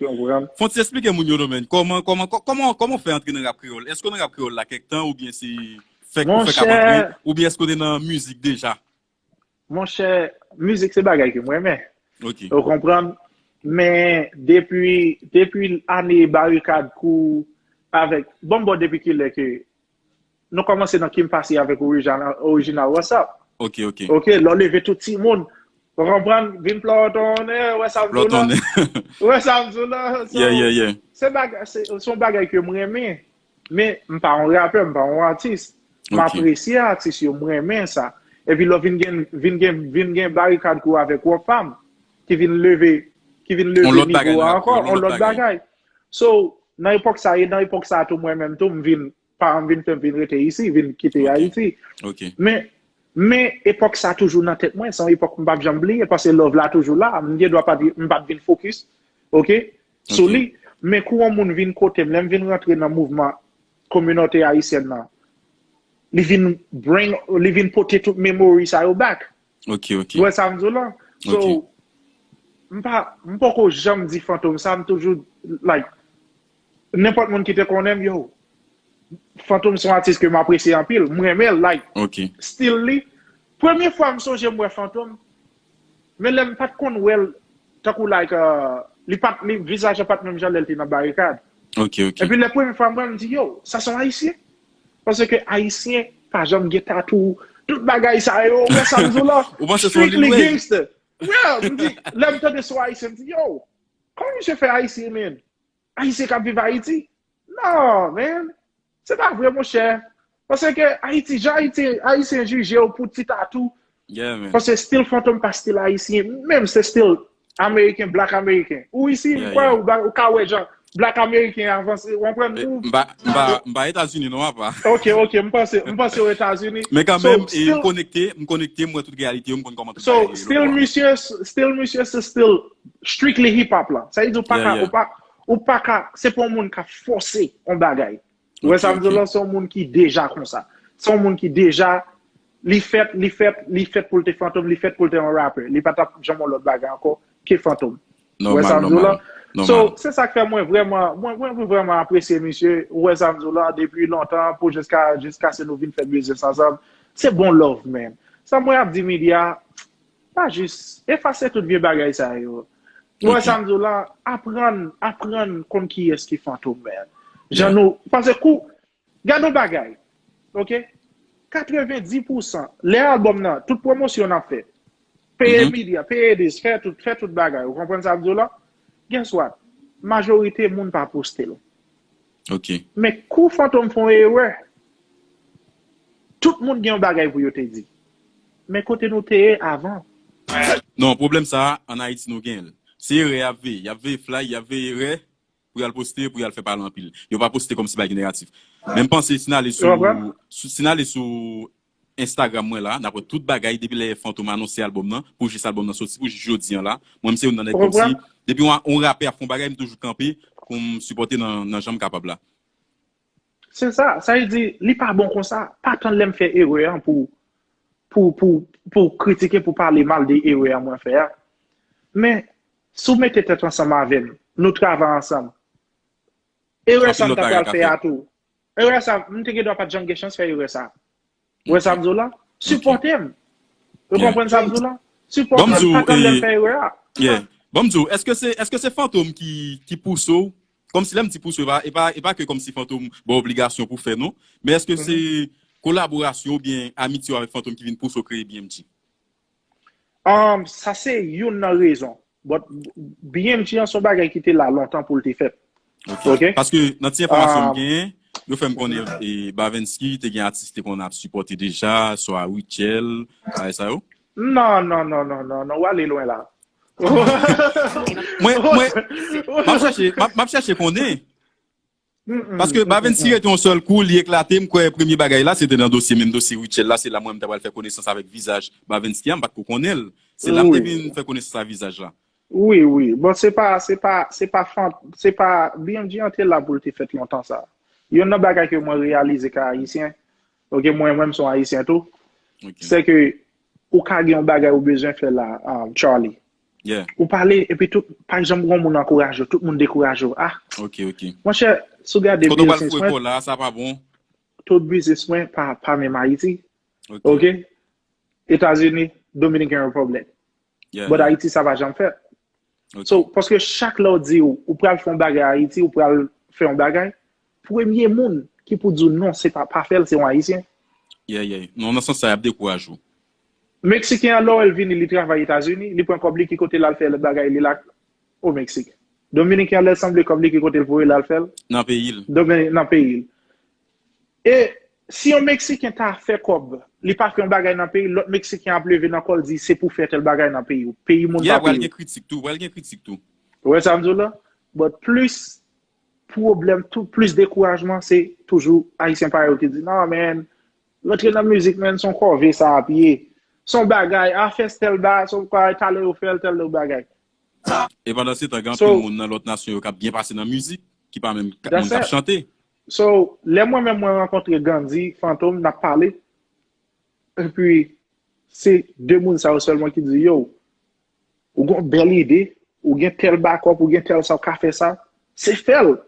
fon ti eksplike moun yo non, men, kòman, kòman, kò- kòman, kòman w fè antre nan rap kreyòl? Èske w nan rap kreyòl la kèk tan, oubyen se fèk ou fèk ap antre, oubyen èske w te nan mizik deja? Monchè, mizik se bagay ke m renmen. Ok. Ou konprann? Men depi, depi ane Barikad Crew avèk, bon, bon, depi kilè ke nou kòmanse nan Kim Pasi avèk Original, Original What's Up. Ok, ok. Ok, lè w leve tout timoun, ou konprann, vin plòtonnen, ou wè sa m di w lan. Plòtonnen. Ou wè sa m di w lan. So, Yeah, yeah, yeah. Se bagay, se se yon bagay ke m renmen. Men m pa yon rapè, m pa yon atis. M Ok. apresye atis yo, m renmen sa. Epi lè w vin gen, vin gen, vin gen Barikad Crew avèk Rockfam, ki vin leve, ki vin leve On lòt bagay nivo nan a rap ankò, kreyòl, on on lòt lòt bagay. Bagay. So, nan epòk sa, e nan epòk sa tou mwen menm tou, m vin, paran m vin fè m vin rete isi, vin kite Ok. Ayiti. Ok. Men, men epòk sa toujou nan tèt mwen, se yon epòk m p ap janm bliye, paske love la toujou la, m gen dwa pa t, m pa t vin fokis, ok, sou Ok. li. Men kou yon moun vin kote m, lè m vin rantre nan mouvman kominote ayisyèn nan, li vin bring, li vin pote tout memory sa yo back. Ok, ok. Ou wè sa m di w lan? So, Ok. m pa, m poko janm di Fantom sa, m toujou, like, nenpòt moun ki te konnen m, yo, Fantom se yon atis ke m apresye anpil, m renmen l, like, Ok. stil li. Premye fwa m sonje m wè Fantom, men lè m pa t konn wè l, tankou, like, uh, li pa t, li, vizaj la pa t menm jan lè l te nan Barikad. Ok, ok. Epi lè premye fwa m wè l, m di, yo, sa se yon Ayisyen. Paske Ayisyen pa janm gen tatou, tout bagay sa yo, ou wè sa m di w la? Ou panse se yon Strictly Lil Wayne? Gangster. Yeah, m di, lè m tande se yon Ayisyen, m di, yo, kòman misye fè Ayisyen, man? Ayisyen k ap viv Ayiti? Non, man. Se pa vre, monchè. Paske Ayiti, jan Ayiti, Ayisyen jije w pou ti tatou. Yeah, man. Paske stil Fantom pa stil Ayisyen. Menm se stil Ameriken, Black Ameriken. Ou isi, Yeah, m kwè yeah. ou ba- ou ka wè jan Black Ameriken avanse. Ou konprann? Eh, Ou M pa, m pa, m pa Etazini non, apa. Ok, ok, m panse, m panse w Etazini. Men kanmenm, So, e still- m konekte, m konekte, m wè tout reyalite yo, m konn kòman tout So, bagay ye, still yo. Misye, still Misye se still strictly hip hop la. Sa vle di ou pa Yeah, ka, yeah. ou pa, ou pa ka, se pa yon moun k ap fòse yon bagay. Ou wè Ok, sa m di w ok. Lan, se yon moun ki deja konsa. Se yon moun ki deja, li fèt, li fèt, li fèt pou l te Fantom, li fèt pou l te yon rapè. Li pa t ap janm yon lòt bagay ankò ke Fantom. Ou wè sa Nòmal, m di w lan? nòmal. So, Nòmal. Se sa k fè mwen vrèman, mwen, mwen vrèman apresye misye. Ou wè sa m di w lan, depi lontan, pou jiska, jiska se nou vin fè biznis ansanm. Se bon love, man. Sa mwen ap di media, pa jis efase tout vye bagay sa yo. Ou wè Ok. Sa m di w lan, aprann, aprann konn kiyès ki Fantom, man. Jan Yeah. Nou, paske kou, gade yon bagay, ok? Katrevenndis pousan, lè albòm nan, tout pwomosyon n ap fè, peye Mhm. media, peye dis, fè tout, fè tout bagay. Ou konprann sa m di w lan? Guess what? Majorite moun pa poste l. Ok. Men kou Fantom fè yon erè, tout moun gen yon bagay pou yo te di. Men kote nou te ye avan? Non, pwoblèm sa a, ann Ayiti nou genyen l. Se erè y ap veye. Y ap veye fly, y ap veye erè pou y al poste, pou y al fè pale anpil. Yo pa poste kòmsi bagay negatif. Men m panse si n ale sou, Ou konprann? sou, si n ale sou Instagram mwen la, n ap wè tout bagay depi lè Fantom anonse albòm nan, pou jis albòm nan soti, pou jis jodi an la. Mwen, m se youn nan nèg Ou konprann? Kòmsi, depi yon, yon rapè ap fè yon bagay, m toujou kanpe pou m sipòte nan, nan jan m kapab la. Se sa, sa vle di, li pa bon konsa. Pa tann lè m fè erè an pou, pou, pou, pou kritike, pou pale mal de erè an mwen fè a. Men, si w mete tèt ansanm avè m, nou travay ansanm. Erè sa m ta pral fè a tou. Erè sa, m te gen dwa pa t janm gen chans fè erè sa. Ou wè sa m di w lan? Sipòte m. Ou konprann sa m di w lan? Sipòte m, pa tann lè m fè erè a. Yeah. Ban m di w, èske se, èske se Fantom ki, ki pouse w? Kòmsi lè m di pouse w, e pa, e pa, e pa ke kòmsi Fantom ba w obligasyon pou fè non. Men èske se kolaborasyon oubyen amitye w avèk Fantom ki vin pouse w kreye B M G? Um, sa se youn nan rezon. But B M G an se yon bagay ki te la lontan pou l te fèt. Ok. Paske nan ti enfòmasyon m genyen, yo fè m konnen e, Bavensky te gen atis te konn ap sipòte deja, swa Rutshelle, bagay sa yo. Non, non, non, non, non, non, w ale lwen la. Mwen, mwen, m ap chèche, m ap chèche konnen. Paske Bavensky rete yon sèl kou, li eklate, m kwè premye bagay la, se te nan dosye, menm dosye Rutshelle la, se la mwen m ta pral fè konesans avèk vizaj Bavensky a, m pa t ko konnen l. Se la m te vin fè konesans ak vizaj la. Wi, wi. Bon, se pa, se pa, se pa fant, se pa, B M G an te la pou l te fèt lontan sa. Youn nan bagay ke mwen reyalize ka Ayisyen, ok, mwen, mwen, m se yon Ayisyen tou, se ke ou ka gen yon bagay ou bezwen fè la, um, Charlie. Ou pale, epi tout, pa janm gen moun ankouraje w, tout moun dekouraje w. Ah, Ok, ok. Monchè, si w gade Kote w pral biznis foure mwen, kò la, sa pa bon. Tout biznis mwen pa, pa menm Ayiti. Ok. Etazini, Dominican Republic. But Ayiti, sa pa janm fèt. So, paske chak lè w di w, ou pral fè yon bagay Ayiti, ou pral fè yon bagay, premye moun ki pou di w non, se pa, pa fè l, se yon Ayisyen. Yeah, yeah. Non, nan sans sa, y ap dekouraje w. Meksiken an, lè w wè l vini, li travay Etazini, li pran kòb li, ki kote l al fè lòt bagay li la o Meksik. Dominiken an, lè l sanble kòb li, ki kote l voye l al fè l? Nan peyi l. Domini, nan peyi l. E si yon Meksiken ta fè kòb, li pa fè yon bagay nan peyi l, lòt Meksiken ap leve nan kò l di se pou fè tèl bagay nan peyi w. Peyi moun Yeah, pa pral peyi gen w. Kritik tou, pral gen kritik tou. Ou wè sa m di w la? But plis pwoblèm, tou, plis dekourajman, se toujou Ayisyen parèy ou ki di, non, man, rantre nan mizik, man, se yon kòve sa ap ye. Se yon bagay, a fè tèl bagay, se yon bagay, talè yo fè l, tèl lòt bagay. E pandan se tan, gen anpil moun nan lòt nasyon yo k ap byen pase nan mizik, ki pa menm k ap chante. So, lè mwen menm mwen rankontre Gandhi, Fantom, n ap pale, epi se de moun sa yo sèlman ki di, yo, ou gen yon bèl ide, ou gen tèl bakòp, ou gen tèl sa, ou ka fè sa, se fè l.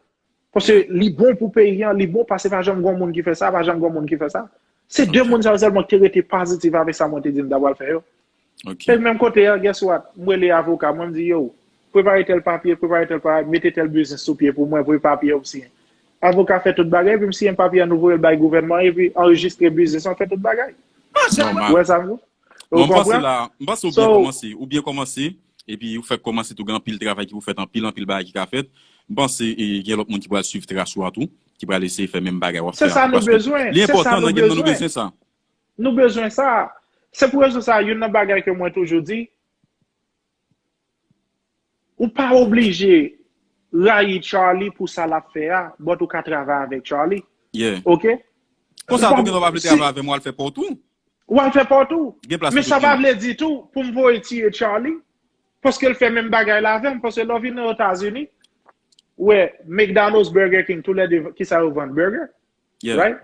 Paske li bon pou peyi an, li bon paske pa janm gen moun ki fè sa, pa janm gen moun ki fè sa. Se de moun sa yo sèlman ki te rete pozitif avèk sa mwen te di m ta pral fè yo. E menm kote a, guess what? M rele avoka, mwen m di, yo, prepare tèl papye, prepare tèl papye, mete tèl biznis sou pye pou mwen, pou papye yo m siyen. Avoka fè tout bagay, epi m siyen papye a, nou voye l bay gouvènman, epi anrejistre biznis an, fè tout bagay. Ou wè sa m di? Bon, m panse la, m panse ou byen kòmanse, ou byen kòmanse, epi ou fèk kòmanse tou, gen anpil travay ki pou fèt, anpil, anpil bagay ki ka fèt. M panse e, gen lòt moun ki pral swiv tras ou a tou, ki pral eseye fè menm bagay w ap fè a tou, paske li enpòtan nan game nan, nou bezwen sa. Nou bezwen sa. Se pou rezon sa, youn nan bagay ke mwen toujou di, ou pa oblije rayi Charlie pou sa l ap fè a, but ou ka travay avèk Charlie. Ok? Konsa tou, gen lè w pa vle travay avè m, w al fè pa w tou. W al fè pa w tou. Men sa pa vle di tou pou m voye tiye Charlie, paske l fè menm bagay la avè m, paske lè w vin nan Etazini, ou wè McDonald's, Burger King, toulède, kisa yo vann? Burger. Right?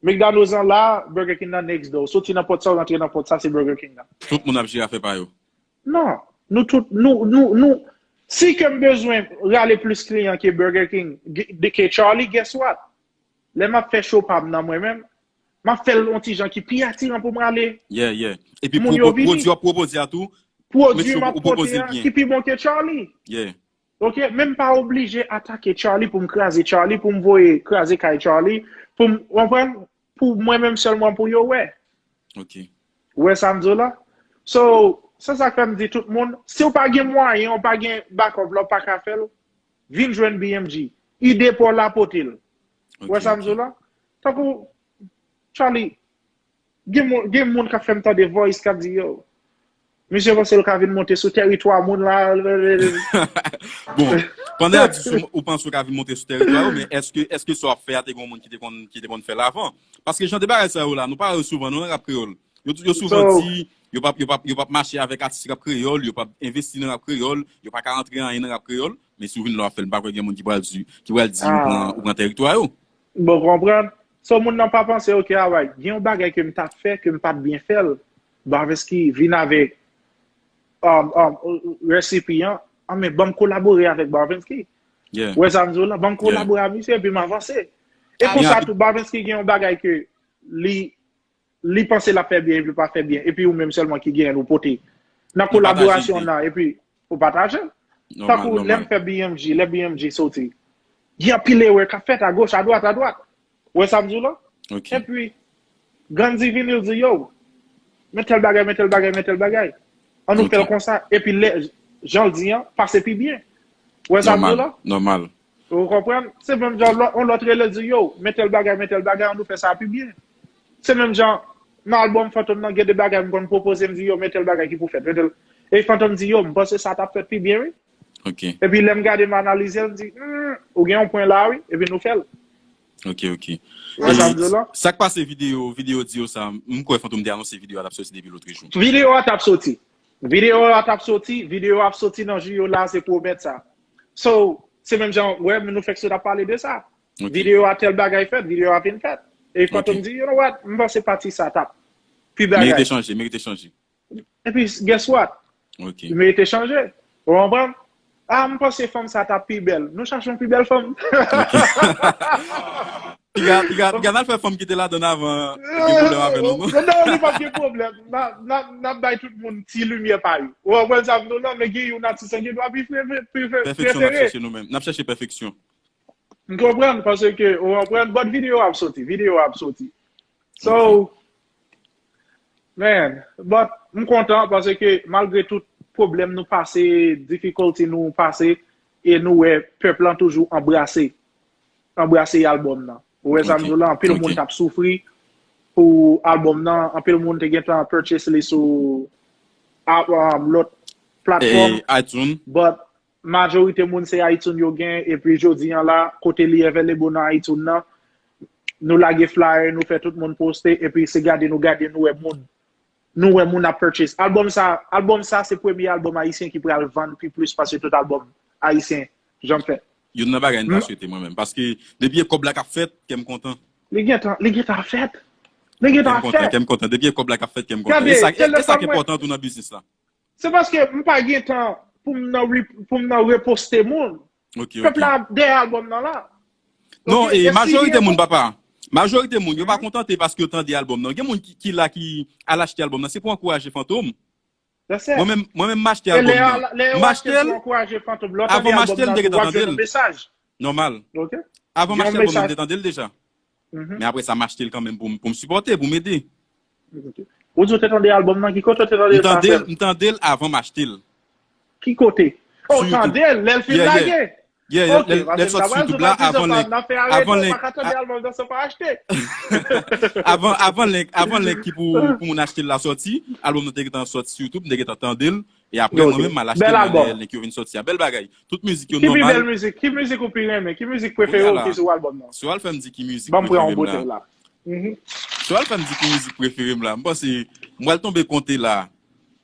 McDonald's an la, Burger King nan next door. Soti nan pòt sa, w rantre nan pòt sa, se Burger King nan. Tout moun ap jere afè pa yo. Non. Nou tout, nou, nou, nou, si ke m bezwen rale plis kliyan ke Burger King, ke Charlie, guess what? Lè m ap fè show pa m nan mwen menm, m ap fè l yon ti jan ki pi atiran pou m rale. Yeah, yeah. Epi pwodui w ap pwopoze a tou, pwodui m ap pote a ki pi bon ke Charlie. Yeah. Ok, men m pa oblije atake Charlie pou m kraze Charlie, pou m voye kraze kay Charlie, pou m, w konprann? Pou mwen menm sèlman pou yo wè. Ok. Ou wè sa m di w la? So, se sa k fè m di tout moun, si w pa gen mwayen, w pa gen backup la, w pa ka fè l, vin jwenn B M G. Ide pa w la, pote l. Ou wè sa m di w la? Tankou, Charlie, gen moun, gen moun k ap fè m tande voice k ap di, yo, misye panse l ka vin monte sou tèritwa moun la. Bon, pandan y ap di sou, ou panse w ka vin monte sou tèritwa yo, men èske, èske sa w ap fè a te gen yon moun ki te konn, ki te konn fè l avan? Paske jan de bagay sa yo la, nou pa wè yo souvan, non, nan rap kreyòl. Yo, yo souvan di, yo p ap, yo p ap, yo p ap mache avèk atis rap kreyòl, yo p ap envesti nan rap kreyòl, yo pa ka rantre anyen nan rap kreyòl, men si w vin la w ap fè l, m pa kwè gen moun ki pral di, ki pral di ou pran, ou pran tèritwa yo. Bon, konprann. So, moun nan pa panse, ok, alright, gen yon bagay ke m t ap fè, ke m pa t byen fè l. Bavensky vin avèk um, um, recipe an, an men ban m kolabore avèk Bavensky. Ou wè sa m di w la, ban m kolabore a misye, epi m avanse. E konsa tou, Bavensky gen yon bagay ke li, li panse l ap fè byen, epi l pa fè byen. Epi ou menm sèlman ki genyen l ou pote. Nan kolaborasyon nan, epi ou pataje l. Tankou lè m fè B M G, lè B M G soti. Gen anpil erè k ap fèt agoch, adwat, adwat. Ou wè sa m di w la? Epi, Gandhi vini, l di, yo, men tèl bagay, men tèl bagay, men tèl bagay. An nou fè l konsa. Epi, lè, jan l di an, pase pi byen. Ou wè sa m di w la? Nòmal. Ou konprann? Se menm jan lò- yon lòt rele di, yo, men tèl bagay, men tèl bagay, ann nou fè sa pi byen. Se menm jan, nan albòm Fantom nan, gen de bagay m konn pwopoze, m di, yo, men tèl bagay ki pou fèt, men tèl. E Fantom di, yo, m panse sa t ap fèt pi byen, wi. Ok. Epi lè m gade, m analize l, m di, hmm, ou gen yon pwen la, wi. Epi nou fè l. Ok, ok. Wè sa m di w la? Sa k pase videyo, videyo di yo sa, m kwè Fantom te anonse videyo a t ap soti depi lòt jou. Videyo a t ap soti. Videyo a t ap soti, videyo a ap soti nan jou yo la, se pwomèt sa. So, se menm jan, wè, nou fèk sot ap pale de sa. Ok. Videyo a tèl bagay fèt, videyo a vin fèt. E Fantom Ok. di, you know what, m panse pati sa t ap pi bagay. Merite chanje, merite chanje. Epi, guess what? Ok. Merite chanje. Ou konprann? Ah, m panse fanm sa t ap pi bèl. Nou chache yon pi bèl fanm. Piga, piga, piga n al fè fanm ki te ladan avan gen pwoblèm avè nou, non? Non, li p ap gen pwoblèm. N a- n a- n ap bay tout moun ti limyè pa yo. Ou konprann sa m di w la, men gen yon atis an gen dwa pi prefere. Pèfeksyon n ap chèche nou menm. N ap chèche pèfeksyon. M konprann, paske, ou konprann, but videyo ap soti, videyo ap soti. So, man, but m kontan paske malgre tout pwoblèm nou pase, difficulty nou pase, e nou wè pèp lan toujou anbrase, anbrase albòm nan. Ou wè sa m di w la, anpil moun t ap soufri pou albòm nan, anpil moun te gentan purchase li sou a- um, lòt platfòm. E iTunes. But majorite moun se iTunes yo gen, epi jodi an la, kote li available nan iTunes nan, nou lage flyer, nou fè tout moun poste, epi se gade nou gade, nou wè moun. Nou wè moun ap purchase. Albòm sa, albòm sa se premye albòm ayisyen ki pral vann pi plis pase tout albòm ayisyen janm fèt. Youn nan bagay m ta swete mwen menm. Paske depi e kòb la k ap fèt, kè m kontan. Li gentan, li gentan fèt. Li Kè gentan m kontan, fèt. Kè m kontan. Depi e kòb la k ap fèt, kè m kontan. Gade, E sa, e, e sa telefòn k mwen- enpòtan tou nan biznis la. Se paske m pa gen tan pou m nan rep- pou m nan reposte moun. Ok, Pèp ok. la ap dèyè albòm nan la. Non, Ok, e e si majorite gen moun, moun- papa. Majorite moun, yo pa kontante paske yo tande albòm nan. Gen moun ki, ki la ki al achte albòm nan. Se pou ankouraje Fantom. That's it. Mwen menm, mwen menm m achte E lè albòm a- nan. lè yo M achte achte pou l, ankouraje Fantom, lè w avan tande m achte albòm l, m nan te tou, w ap tande jwenn l. yon mesaj. Nòmal. Ok? Avan m Gen achte yon albòm nan, m mesaj. te tande l deja. Mhm. Men apre sa, m achte l kanmenm pou, m- pou m sipòte, pou m ede. Ok. Ou di w te tande albòm nan, ki kote w te tande M sa tande l, frè m? M tande l avan m achte l. Ki kote? Oh, Sou YouTube. Tande l, lè l fin Yeah, yeah. lage. Yeah, yeah, Ok, lè, lè l paske m sòti ta sou pral YouTube di w, la, pa di sa, avan link, n ap fè arete, avan w link, pa ka tande a- albòm nan san pa achte. avan, avan link, avan link ki pou, pou moun achte l la sòti, albòm nan te gentan sòti sou YouTube, m te gentan tande l, e apre Ok. mwen menm m al achte Bèl l nan albòm. Lè link yo vin sòti a. Bèl bagay. Tout mizik yo Ki pi bèl nòmal. Mizik? Ki mizik ou pi renmen? Ki mizik prefere Kounye a w la. ki sou albòm nan? Si w al fè m di ki mizik Ban m pran yon prefere m bote la. La. Mhm. Si w al fè m di ki mizik prefere m la, m panse m pral tonbe konte la.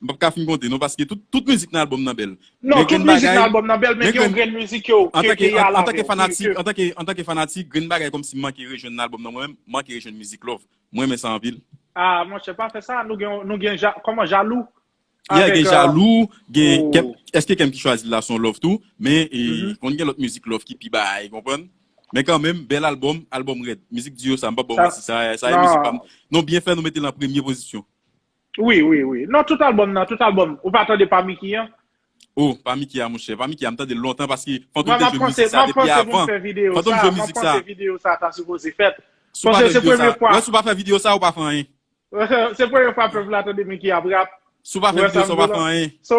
M p ap ka fin konte non, paske tout, tout mizik nan albòm nan bèl. Non, Men tout gen mizik bagay, nan albòm nan bèl, men men gen yon gen- grenn mizik yo An ke tan ke, ke y a an, an la tan ke vre. fanatik, an tan ke, an tan ke fanatik, grenn bagay kòmsi m manke rejwenn nan albòm nan, mwen menm, m manke rejwenn mizik love. Mwen renmen sa anpil. Ah, monchè, pa fè sa. Nou gen, nou gen ja, kòman jalou? Yeah, Avèk, gen euh, jalou, gen oh. Kèm, èske Kèm ki chwazi l la se yon love tou, men e, Mhm. konn gen lòt mizik love ki pi bay, konprann? Men kanmenm, bèl albòm, albòm rèd. Mizik di yo sa, m p ap ba w Sa- manti, sa, sa e non. Mizik pa m. Non, byen fè nou mete l an premye pozisyon. Wi, wi, wi. Non, tout albòm nan, tout albòm. Ou pa tande pa Mickey an? Oh, pa Mickey a, monchè. Pa Mickey a, m tande l lontan paske Fantom Mwen, te m ap jwe panse, mizik m sa ap depi panse pou m avan. fè videyo Fantom sa, jwe m ap mizik sa. Panse videyo sa ta sipoze fèt. Si w pa Paske fè se videyo sa, premye fwa. Wè, si w pa fè videyo sa, ou pa fè anyen. Se premye fwa pèp la tande Mickey ap rap. Si w pa fè Wè videyo sa sa, ou m pa di fè la. Anyen. So,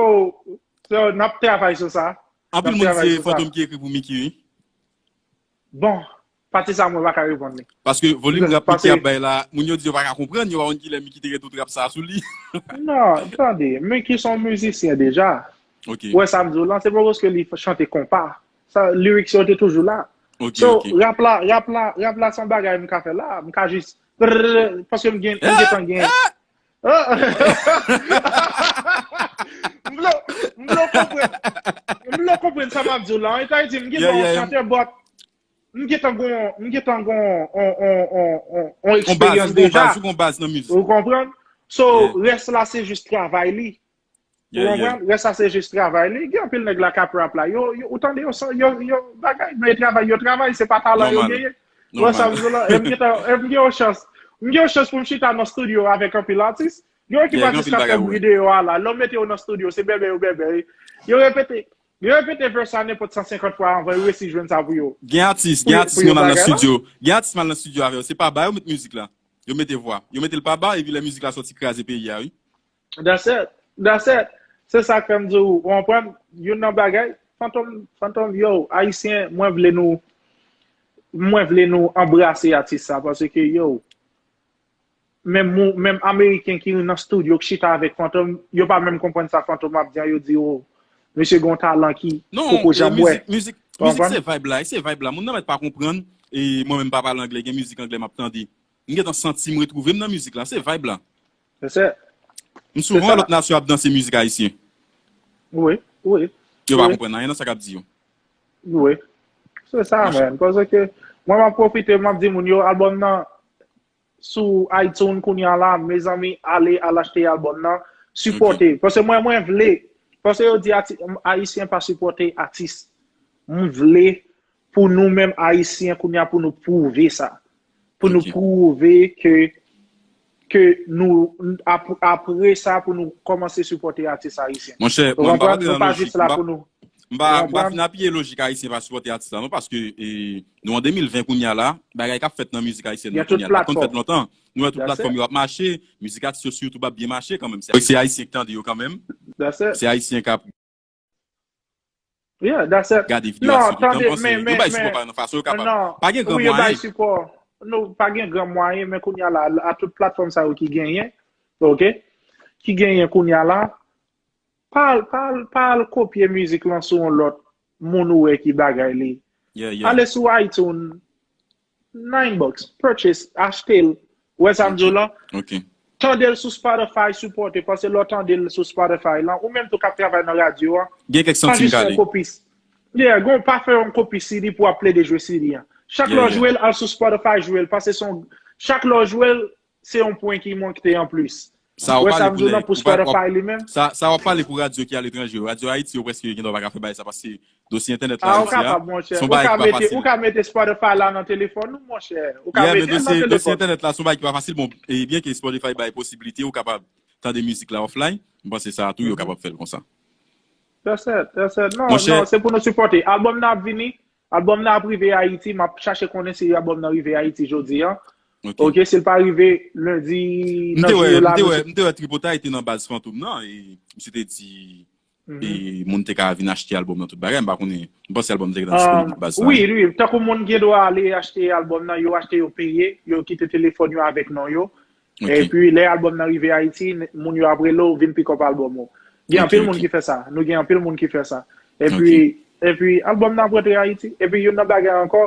so, n ap travay sou sa. Anpil N ap moun travay se sou sa. Fantom ki ekri pou Mickey, wi. Bon, pati sa mwen pa ka reponn li. Paske volim rap Paske- Mickey ap bay la, moun yo di yo pa ka konprann, yo pa konn kilè Mickey te gen tout rap sa sou li. Non, tande, Mickey se yon mizisyen deja. Ok. Wè sa m di w lan, se pa paske li chante konpa. Sa, lyrics yo te toujou la. Ok, So, ok. Rap la, rap la, rap la se yon bagay m ka fè la. M ka jis, paske m gen, m gen tan gen. M vle, m vle konprann, m vle konprann sa m ap di w la. An Ayiti, m gen Yeah, tan yeah, yeah. Chantè, but m gen tan gon, m gen tan gon on, on, on, on, on On baz, eksperyans on deja. Baz, on baz nan mizik. Ou konprann? So, Yeah. Rès la se jis travay li. Yeah, Ou yeah. Konprann? Rès la se jis travay li. Gen anpil nèg la k ap rap la. Yo, yo, ou tande yo, san- yo, yo bagay, men travay, yo travay, se pa talan yo Nòmal. Genyen. Nòmal. Wè sa m di w la, e m gen tan- e m gen yon chans. M gen yon chans pou m chita nan studio avèk anpil atis. Gen yon ekip Yeah, gen atis anpil k ap fè bagay, wi. Videyo a la. Lè w mete yo nan studio, se bèbè yo bèbè. Yo repete, yo repete verse la nenpòt san senkant fwa anvan yo resi jwenn sa pou yo. Gen atis, Pou gen yo- atis pou yo mwen al nan bagay la? Studio. Gen atis mwen al nan studio avè yo. Se pa ba yo met mizik la. Yo mete vwa. Yo mete l pa ba, epi lè mizik la sòti kraze peyi a, wi. That's it. That's it. Se sa k fè m di w, ou konprann, youn nan bagay, Fantom, Fantom, yo, Ayisyen, mwen vle nou, mwen vle nou anbrase atis sa, paske, yo, menm, menm Ameriken ki nan estidyo, ki chita avèk Fantom, yo pa menm konprann sa Fantom ap di an, yo di, o, misye gen yon talan ki poko janm wè. Mizik, mizik se vibe la, se vibe la. Moun nan mèt pa konprann, e mwen menm pa pale anglè, gen mizik anglè m ap tande. M gentan santi m retwouve m nan mizik la, se vibe la. M souvan wè lòt nasyon ap danse mizik ayisyen. Wi, wi. Yo pa konprann anyen nan sa k ap di yo. Wi. Se sa, man. Paske mwen, m ap pwofite, m ap di moun yo, albòm nan sou iTunes kounye a la, mezanmi, ale, al achte albòm nan, sipòte. Paske mwen, mwen vle, paske yo di ati, Ayisyen pa sipòte atis. M vle pou nou menm Ayisyen kounye a, pou nou pwouve sa. Pou nou pwouve ke, ke nou, ap, apre sa, pou nou kòmanse sipòte atis ayisyen. Monchè, mwen pa rantre nan lojik. M pa, m pa fin apiye lojik ayisyen pa sipòte atis la, non, paske e, nou an de mil ven kounye a la, bagay k ap fèt nan mizik ayisyèn nan kounye a, pa t konn fèt lontan. Nou wè tout platfòm yo ap mache, mizik atis yo sou YouTube ap byen mache kanmenm. Se, se ayisyen k tande yo kanmenm. Se ayisyen k ap gade videyo a sou tout tan, m panse yo bay sipò pa nan fason yo kapab. Pa gen gran mwayen. Non, pa gen gran mwayen, men kounye a la, a tout platfòm sa yo ki genyen, oke, ki genyen kounye a la, pa al, pa al, pa al kopye mizik lan sou yon lòt moun ou wè ki bagay li. Ale sou iTunes, nine bucks, purchase, achte l. Ou wè sa m di w lan? Tande l sou Spotify, sipòte, paske lè w tande l sou Spotify lan, ou menm tou k ap travay nan radyo an, gen kèk santim k ale. Yeah, gon pa fè yon kopi C D pou w ap plede jwe C D an. Chak lè w jwe l, al sou Spotify, jwe l, paske se yon, chak lè w jwe l, se yon pwen ki monte an plis. Ou wè sa m di w lan pou Spotify li menm? Sa, sa w ap pale pou radyo ki aletranje yo. Radyo Ayiti yo prèske gendwa pa ka fè bagay sa paske dosye entènèt la Ayiti a, se yon bagay ki pa fasil. Ou ka mete Spotify la nan telefòn ou, monchè. Ou ka mete l nan telefòn. Dosye entènèt la, se yon bagay ki pa fasil. Bon, e byen ke Spotify bay posibilite, ou kapab tande mizik la offline. M panse sa tou, yo kapab fè l konsa. That's it, that's it. Non, non, se pou nou sipòte. Albòm nan ap vini. Albòm nan ap rive Ayiti, m ap chache konnen si albòm nan rive Ayiti jodi an. Oke, si l pa rive lendi nan jou yo la. M te wè, m te wè Tripotay te nan baz Fantom nan, e misye te di e moun te ka vin achte albòm nan tout bagay, m pa konnen, m panse albòm te gentan disponib nan baz sa. Wi, wi, tankou moun gen dwa ale achte albòm nan, yo achte, yo peye, yo kite telefòn yo avèk non yo. Epi lè albòm nan rive Ayiti, moun yo ap rele w vin pick up albòm ou. Gen anpil moun ki fè sa. Nou gen anpil moun ki fè sa. Epi, epi albòm nan ap rantre Ayiti. Epi youn nan bagay ankò,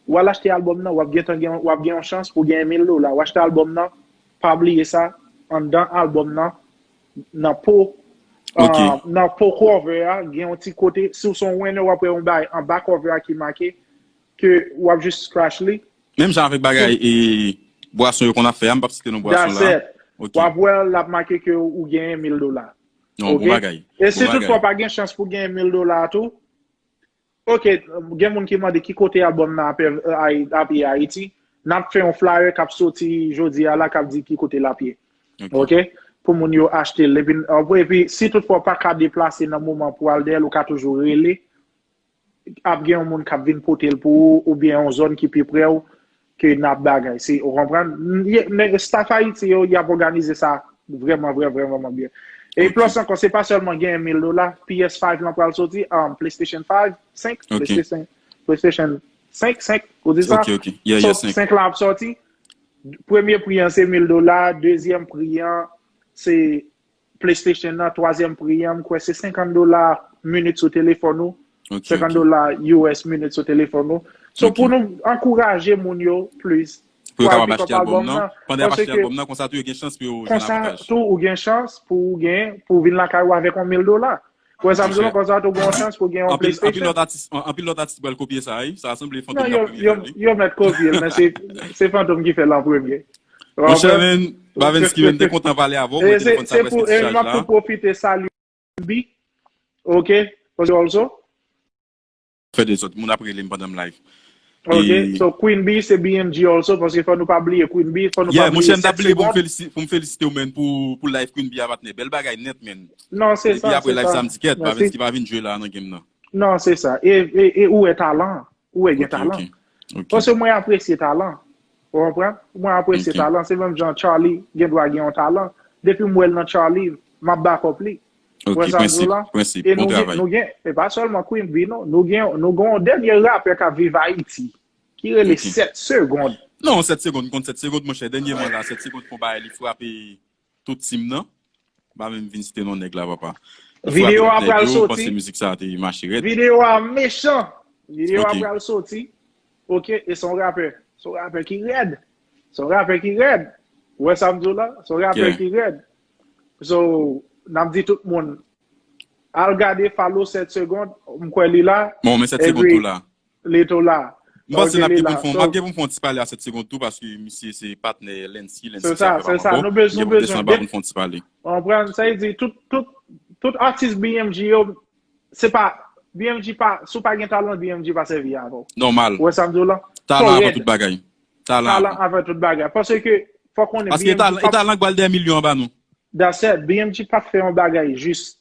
w al achte albòm nan, w ap gentan gen, w ap gen yon chans pou w genyen mil dola. W achte albòm nan, pa bliye sa, anndan albòm nan, nan po, nan po cover a, gen yon ti kote, si w se yon winner, w ap wè yon bagay anba cover a ki make ke w ap jis scratch li. Menm jan avèk bagay e bwason yo konn ap fè a, m p ap site non bwason la. That's it. W ap wè l ap make ke ou genyen mil dola. Non, bon bagay. E si toutfwa w pa gen chans pou w genyen mil dola tou, oke, gen moun ki mande ki kote albòm nan ap, ap ye Ayiti. N ap fè yon flyer k ap soti jodi a la k ap di ki kote l ap ye. Oke? Pou moun yo achte l. Epi, epi si toutfwa w pa ka deplase nan moman pou w al dèyè l, ou ka toujou rele. Ap gen yon moun k ap vin pote l pou ou, oubyen yon zòn ki pi pre w ke n ap bagay. Se, ou konprann? Staff Ayiti yo, y ap òganize sa vrèman, vrèman, vrèman byen. E plis ankò, se pa sèlman genyen mil dola, P S five lan pral soti, um, PlayStation five, senk, PlayStation, PlayStation senk, senk, ou di sa? So, senk lan ap soti. Premye pri an se mil dola, dezyèm pri an se PlayStation nan, twazyèm pri an, m kwè se senkant dola minit sou telefòn ou. Senkant dola U S minit sou telefòn ou. So, pou nou ankouraje moun yo plis pou yo kapab achte albòm nan, pandan y ap achte albòm nan, konsa tou yo gen chans pou yo jwenn avantaj. Konsa tou ou gen chans pou ou gen, pou w vin lakay ou avèk yon mil dola. Ou wè sa m di w lan, konsa tou gen yon chans pou w gen yon PlayStation. Anpil lòt atis, anpil lòt atis pral kopye sa, wi. Sa sanble Fantom k ap premye fè l, wi. Yo mèt kopye l, men se, se Fantom ki fè l an premye. Monchè, men, Bavensky, men m te kontan pale avè w, mwen telefòn sa prèske dichaj la. M ap tou pwofite salye Queen B, oke, paske also. Fè dezòd, moun ap rele m pandan m live. Oke, so Queen B se B M G also, paske fò nou pa bliye Queen B, fò nou pa bliye Sexy One. Yeah, monchè, m t ap bliye pou m felisite, pou m felisite w, man, pou, pou live Queen B a, patnè. Bèl bagay nèt, man. Non, se sa, se sa. Epi apre live sa, m di kèt, Bavensky pa vin jwe la nan game nan. Non, se sa. E, e, e ou wè talan. Ou wè gen talan. Paske mwen apresye talan. Ou konprann? Mwen apresye talan. Se menm jan Charly gen dwa gen yon talan. Depi m wè l nan Charly, m ap back up li. Ok, Wè sa m di w prensip, la? prensip. E Bon nou gen, travay. nou gen, e pa sèlman Queen Bee, non. Nou gen, nou gen yon dènye rapè k ap viv Ayiti, ki rele Ok. Sèt Segond. Non, sèt segond, m konn sèt segond, monchè. Dènyèman la, sèt segond fè yon bagay, li frape tout team nan. M pa menm vin site non nèg la, papa. Li frape Videyo a tout nèg pral yo, m panse soti. Mizik sa a te mache rèd. Videyo a mechan. Videyo a Ok. pral soti. Ok, e se yon rapè. Se yon rapè ki rèd. Se yon rapè ki rèd. Ou wè sa m di w la? Se yon rapè Yeah. ki rèd. So, n ap di tout moun, al gade, follow Sèt Segond. M kwè li la. Bon, men sèt segond Epi, tou la. Li tou la. M panse Ok, n ap li gen pou la. n fè, m So, ap gen pou n fè yon ti pale a sèt segond tou, paske misye se patnè Lency, Lency se ki sa, ap fè se sa. ankò. Nou bezwen, Gen nou pou n desann bezwen. Anba pou n fè yon ti pale. Konprann? Sa vle di, tout, tout, tout atis B M G yo, se pa, B M G pa, si w pa gen talan, B M G pa sèvi avè w. Nòmal. Ou wè sa m di w la? Talan Fò avan rèd. Tout bagay. Talan Talan avan. Avan tout bagay. Paske, fòk konnen Paske B M G talan, pa, talan k ba l dè milyon anba nou. That's it. B M G pa fè yon bagay jis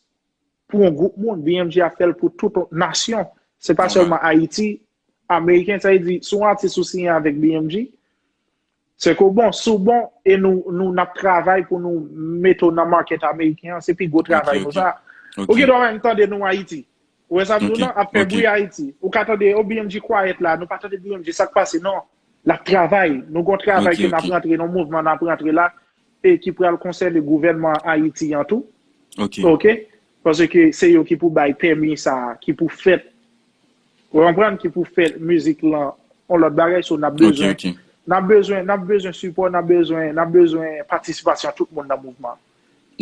pou yon gwoup moun. B M G ap fè l pou tout yon nasyon. Se pa Nòmal. Sèlman Ayiti, Ameriken. Sa vle di, si yon atis ou siyen avèk B M G, se ke w bon, si w bon, e nou, nou n ap travay pou nou mete w nan market ameriken an, se pi gwo travay Ok, nou ok. Sa. Ok. Ou gen dwa menm tande nou Ayiti. Ou wè sa m di w Ok, lan, ap fè ok. bri Ayiti. Ou ka tande, o, B M G quiet la, nou pa tande B M G, sa k pase, non. L ap travay. Nou gon travay Ok, ke n ap ok. Rantre, nan mouvman n ap rantre la, e ki pral konsène gouvènman Ayiti an tou. Ok. Ok? Paske se yo ki pou bay pèmi sa, ki pou fè, ou konprann, ki pou fè mizik lan yon lòt bagay, so n ap Ok, bezwen, ok. n ap bezwen, n ap bezwen sipò, n ap bezwen, n ap bezwen patisipasyon tout moun nan mouvman.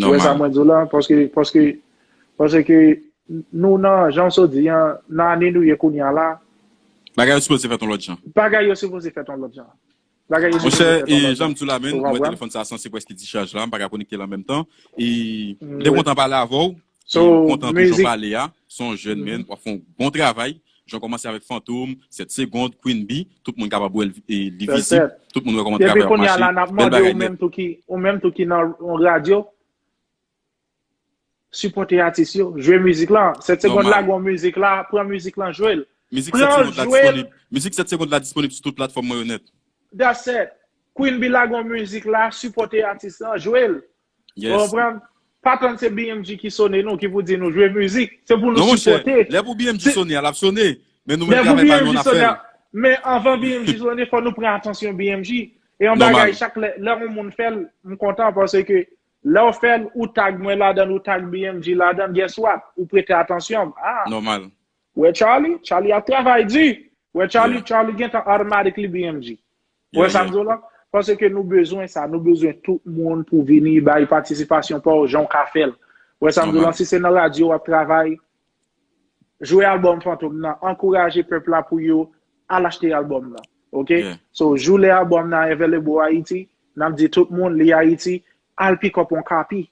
Ou wè sa Nòmal. Mwen di w la, paske, paske, paske nou nan, jan w so di an, nan ane nou ye kounye a la, Bagay yo sipoze fèt yon lòt jan. Bagay yo sipoze fèt yon lòt jan. Bagay yo sipoze Monchè, fèt yon e, lòt jan jan. m di w la menm, Ou mwen konprann? Telefòn sa a sanse prèske dichaj la, m pa ka konekte l an menm tan. E m Mm, te wi. Kontan pale avè w. So, E m kontan tou jan w mizik pale a. Se yon jèn Mhm. menn, w ap fè yon bon travay. Jan w kòmanse avèk Fantom, Sèt Segond, Queen Bee, tout moun kapab wè l, e, li That's vizib. it. Tout moun wè kòman Depi travay w ap kounye a la, mache. n ap Bèl mande ou bagay nèt. Menm tou ki, ou menm tou ki nan yon radyo, sipòte atis yo, jwe mizik lan. Sèt Segond Nòmal. Lage yon mizik la, pran mizik lan, jwe l. Mizik Sèt Pran, Segond la jwe l. Disponib. Mizik Sèt Segond la disponib sou tout platfòm mwen yo nèt. That's it. Queen Bee lage yon mizik la, sipòte atis lan, jwe l. Ou Yes. Konprann? Pa tann se B M G ki sone nou, ki pou di nou jwe mizik. Se pou nou Non, monchè, sipòte. Lè pou B M G Se- sone a, l ap sone. Men nou menm Lè pou travay pa B M G nou, n ap sone fè a, l. Men anvan B M G sone, fò nou pran atansyon B M G. E yon Nòmal. Bagay, chak lè, lè yon moun fè l, m kontan paske lè w fè l, ou tag mwen ladan l, ou tag B M G ladan l, guess what? Ou prete atansyon m. Ah, Nòmal. wè Charlie, Charlie ap travay di. Wè Charlie, Yeah. Charlie gentan automatically B M G. Wè Yeah, sa m yeah. di w lan? Paske nou bezwen sa, nou bezwen tout moun pou vini bay patisipasyon pa w jan w ka fè l. Wè sa m di w lan? Nòmal. Si se nan radyo w ap travay, jwe albòm Fantom nan, ankouraje pèp la pou yo al achte albòm nan. Ok? Yeah. So, jou lè albòm nan available Ayiti, n ap di tout moun li Ayiti, al pick up yon kapi.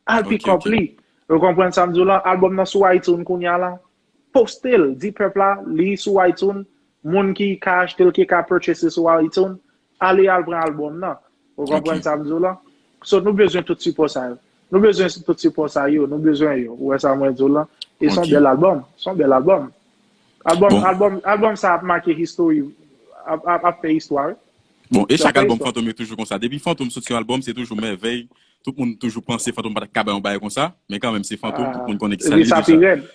Al Ok, pick up ok. Li. Ou konprann sa m di w lan? Albòm nan sou iTunes kounye a la. Poste l, di pèp la, li sou iTunes, moun ki ka achte l, ki ka purchase sou iTunes, ale al pran albòm nan. Ou konprann Ok. Sa m di w lan? So, nou bezwen tout sipò sa yo. Nou bezwen tout sipò sa yo, nou bezwen yo. Ou wè sa mwen di w lan? E se yon Ok. Bèl albòm. Se yon bèl albòm. Albòm, Bon. Albòm, albòm sa ap make history, ap, ap, ap fè istwa, wi. Bon, e Sa chak fè albòm istwa. Fantom yo toujou konsa. Depi Fantom soti yon albòm, se toujou mèvèy. Tout moun toujou panse Fantom pa t ka bay yon bagay konsa, men kanmenm se Fantom, tout moun konnen ki sa Epi li sa deja. Pi rèd.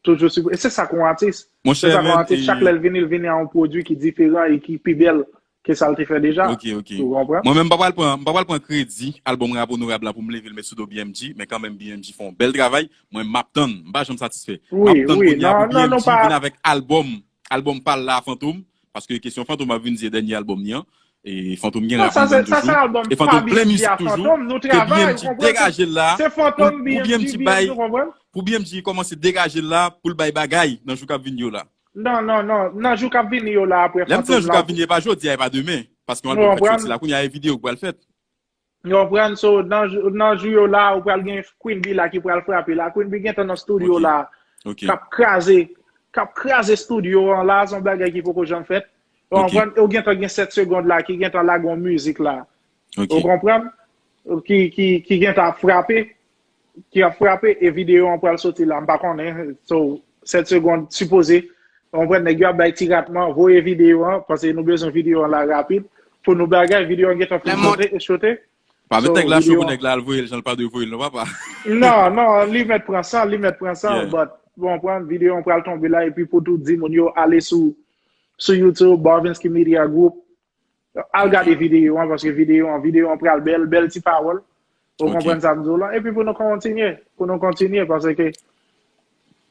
Toujou sou, e se sa k yon atis. Monchè, Se sa k yon men, atis. e- Chak lè l vini, l vini a yon pwodui ki diferan e ki pi bèl ke sa l te fè deja. Ok, ok. Ou konprann? Mwen menm, m pa pral pran, m pa pral pran kredi albòm Rap Onorab la pou m leve l met sou do B M G, men kanmenm B M G fè yon bèl travay. Mwen, m ap tann, m pa janm satisfè. M Wi, ap tann wi, kounye a non, pou non, nou B M G pa- vin avèk albòm, albòm pa l la a Fantom, paske kesyon Fantom ap vin di dènye albòm li an. E Fantom gen Non, Rap sa Onorab se, sa se toujou. albòm E Fantom pa B M G plen mizik a toujou. Fantom, nou Ke travay, B M G ou konprann? Degaje l la, Se Fantom, pou, pou B M G, B M G bay, B M G, ou konprann? Pou B M G kòmanse degaje l la, pou l bay bagay nan jou k ap vin yo la. Non, non, non. Nan jou k ap vini yo la apre Lè m di nan Fantom jou la. K ap vin, e pa jodi a, e pa demen. Paske yon Nou albòm fèk konprann? Soti la, kounye a e videyo k pral fèt. Ou konprann? So, nan, jou- nan jou yo la, ou pral gen Queen Bee la ki pral frape la. Queen Bee gentan nan studio Ok. La. Ok. K ap kraze, k ap kraze studio an la, se yon bagay ki poko janm fèt. Ou Ok. Konprann? Ou gentan gen Sèt Segond la, ki gentan lage yon mizik la. Ok. Ou konprann? Ki, ki, ki gentan ap frape, ki ap frape, e videyo an pral soti la, m pa konnen. So, Sèt Segond sipoze, ou konprann, nèg yo ap bay ti ratman, voye videyo an, paske nou bezwen videyo an la rapid, pou nou bagay, videyo an gentan fin chote, chote. Pa met nèg la cho pou nèg la al voye l jan l pa dwe voye l non, papa. Non, non, li mèt pran san, li mèt pran san, but, bon, pran videyo an pral tonbe la, epi pou tou di moun yo ale sou, sou YouTube, Barvinsky Media Group, al gade videyo an, paske videyo an, videyo an pral bèl, bèl ti pawòl. Ou konprann sa m di w lan? Epi pou nou kontinye, pou nou kontinye, paske,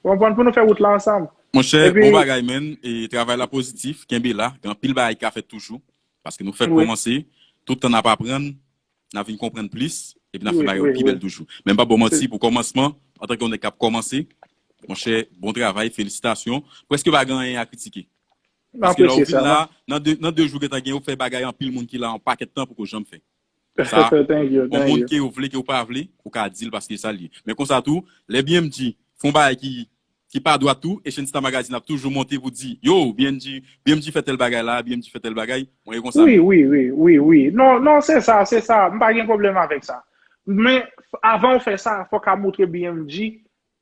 ou konprann, pou nou fè wout la ansanm. Monchè, bon bagay, man, e travay la pozitif, kenbe la, gen anpil bagay ki ka fèt toujou, paske nou fèk kòmanse, tout tan n ap aprann, n ap vin konprann plis, epi n ap fè bagay yo pi bèl toujou. Men m p ap ba w manti, pou kòmansman, antanke yon nèg k ap kòmanse, monchè, bon travay, felisitasyon. Prèske pa gen anyen a kritike. Paske lè w vin la, nan de, nan de jou gentan gen, ou fè bagay anpil moun ki la yon pakèt tan poko janm fè. Sa, yon moun ke ou vle, ke ou pa vle, ou ka di l paske sa l ye. Men konsa tou, lè B M G fè yon bagay ki, ki pa dwat tou, Asian Star Magazine ap toujou monte pou di, yo, B M G, B M G fè tèl bagay la, B M G fè tèl bagay, mwen e konsa. Wi, wi, wi, wi, wi. Non, non, se sa, se sa. M pa gen pwoblèm avèk sa. Men, avan w fè sa, fòk a moutre B M G,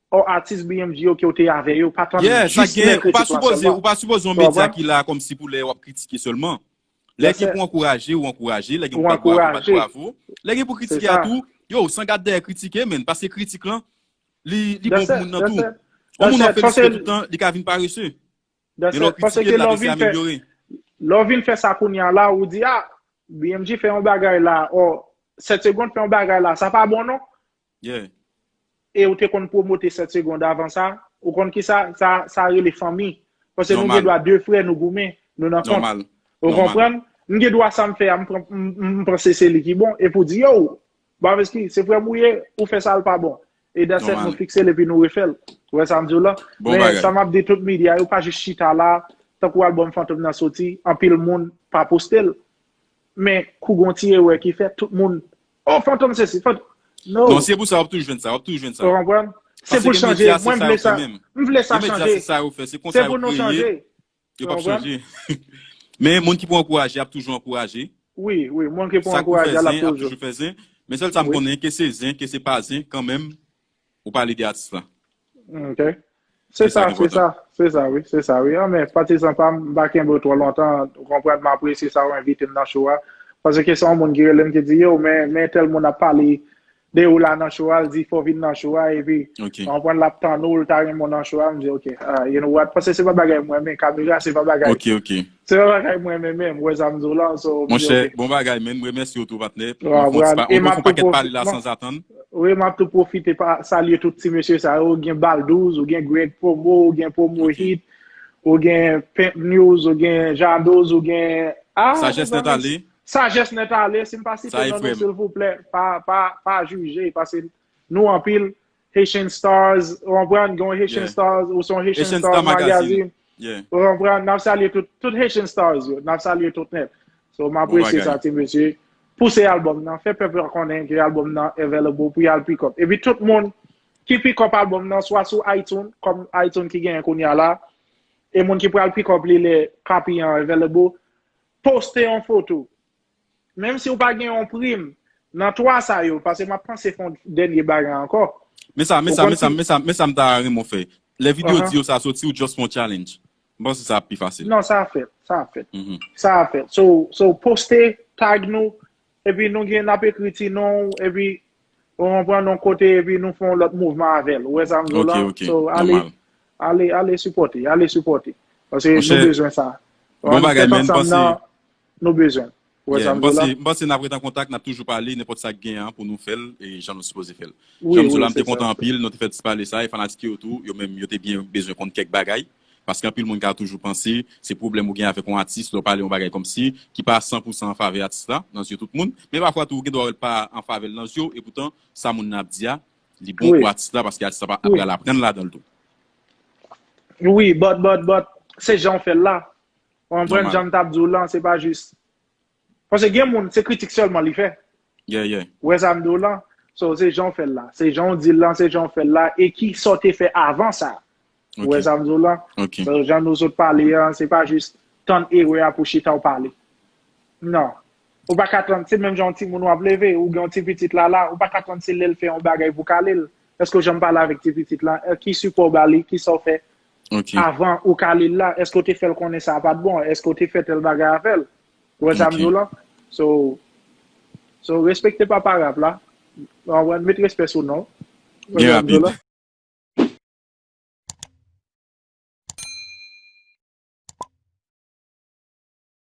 o atis B M G yo ke w te avè yo, pa tann jis lè kritik lan sèlman. Ou pa sipoze, ou pa sipoze yon medya ki la kòmsi pou lè w ap kritike sèlman. Lè gen pou ankouraje, ou ankouraje. Lè gen pou bat bravo, ou bat bravo. Lè gen pou kritike a tou, yo, san gad dèyè kritike, men, paske kritik lan, li, li bon pou moun nan tou. Yon moun w ap felisite tout tan, li ka vin parese. Men lè w kritike l, l ap eseye amelyore. Lè w vin fè sa kounye a la, ou di, a, B M G fè yon bagay la, o, Sèt Segonn fè yon bagay la, sa pa bon non. E ou te konn pwomote Sèt Segonn avan sa, ou konn ki sa, sa, sa rele fanmi. Paske nou gen dwa de frè, nou goumen, nou nan kont. Ou konprann? M gen dwa sa m fè a, m pran, m, m, m panse se li ki bon, epi w di, yo, Barvinsky, se frè m ou ye, ou fè sa l pa bon. E that's it, nou fikse l epi nou refè l. Ou wè sa m di w la? Men sa m ap di tout medya yo, pa jis chita la, tankou albòm Fantom nan soti, anpil moun pa poste l. Men kou gon ti erè ki fèt, tout moun, o, Fantom sesi, Fantom. No. Non, se pou sa, w ap toujou jwenn sa, w ap toujou jwenn sa. Ou konprann? Se pou l chanje. Mwen, m vle sa. M vle sa chanje. Se pou nou chanje. Yo p ap chanje. Men moun ki pou ankouraje, ap toujou ankouraje. Wi, wi, moun ki pou ankouraje, l ap toujou fè zen. Men sèl sa m konnen, ke se zen, ke se pa zen, kanmenm, ou pale de atis la. Ok. Se sa, se sa, se sa, wi, se sa, wi. An, men, patizan pa m, m pa kenbe w twò lontan, ou konprann, m apresye sa ou envite m nan show a. Paske se yon moun ki rele m ki di, yo, men, men tèl moun ap pale de ou la nan show a, l di fò w vin nan show a, epi, ou konprann, l ap tann ou, l ta renmen w nan show a, m di, ok, ah, you know what, paske se pa bagay mwen renmen, kamera, se pa bagay, se pa bagay mwen renmen menm, ou wè sa m di w la, so, m di, ok. Monchè, bon bagay, man, m remèsye w tou, patnè. Ou fè yon pakèt pale la sanzatann. Wi, m ap tou pwofite pa salye tout ti mesye sa yo, gen Baldouz, ou gen Greg Promo, ou gen Promo Hit, ou gen Pimp News, ou gen Jadoz, ou gen, ah, Sajès Nèt Ale. Sajès Nèt Ale, si m pa site non nou, silvouplè, pa, pa, pa jije, paske nou anpil, Haitian Stars, ou konprann, gen yon Haitian Stars, ou se yon Haitian Stars Magazine. Ou konprann, n ap salye tout, tout Haitian Stars yo, n ap salye tout nèt. So, m apresye sa, ti mesye. Pouse albòm nan, fè pèp la konnen ke albòm nan available pou y al pick up. Epi tout moun ki pick up albòm nan, swa sou iTunes, kòm iTunes ki genyen kounye a la, e moun ki pral pick up li lè kapi an available, poste yon foto. Menm si w pa gen yon prim, nan twa sa yo, paske m ap panse fè yon dènye bagay ankò. Men sa, men sa, men sa, men sa, men sa m ta renmen w fè. Lè videyo di yo sa soti, ou just fè yon challenge. M panse sa ap pi fasil. Non, sa ap fèt, sa ap fèt. Sa ap fèt. So, so poste, tag nou, epi nou gen, n ap ekri ti non w, epi ou konprann, yon kote, epi nou fè yon lòt mouvman avè l. Ou wè sa m di w la? So, ale, ale, ale sipòte, ale sipòte. Paske nou bezwen sa. Bon bagay, men, m panse nou bezwen. Ou wè sa m di w la? M panse, m panse n ap ret an kontak, n ap toujou pale, nenpòt sa k gen an pou nou fè l, e jan nou sipoze fè l. Jan m di w la, m te kontan anpil, nou te fè ti pale sa, e fanatik yo tou, yo menm, yo te byen bezwen konn kèk bagay. Paske anpil moun ka toujou panse, se pwoblèm ou gen avèk yon atis, lè w pale yon bagay kòmsi, ki pa san pou san an favè atis la, nan zye tout moun. Men pafwa tou, ou gen dwa wè l pa an favè l nan zye w, e poutan, sa moun nan ap di a, li bon pou atis la, paske atis la pa, ap pral aprann ladan l tou. Wi, but, but, but, se jan w fè l la. Ou konprann jan m t ap di w lan, se pa jis. Paske gen moun, se kritik sèlman li fè. Ou wè sa m di w lan? So, se jan w fè l la. Se jan w di l lan, se jan w fè l la. E ki sa w te fè avan sa? Ou wè sa m di w lan? So, jan nou sot pale an, se pa jis tann erè a pou chita w pale. Non. Ou pa ka tann, se menm jan yon timoun w ap leve, ou gen yon ti pitit la la, ou pa ka tann se lè l fè yon bagay pou w kale l. Èske w janm pale avèk ti pitit la? Ki sipò w ba li? Ki sa w fè avan ou kale l la? Èske w te fè l konnen sa a pa t bon? Èske w te fè tèl bagay avè l? Ou wè sa m di w lan? So, So, respekte papa rap la. Ou konprann? Met respè sou non. Byen rapid.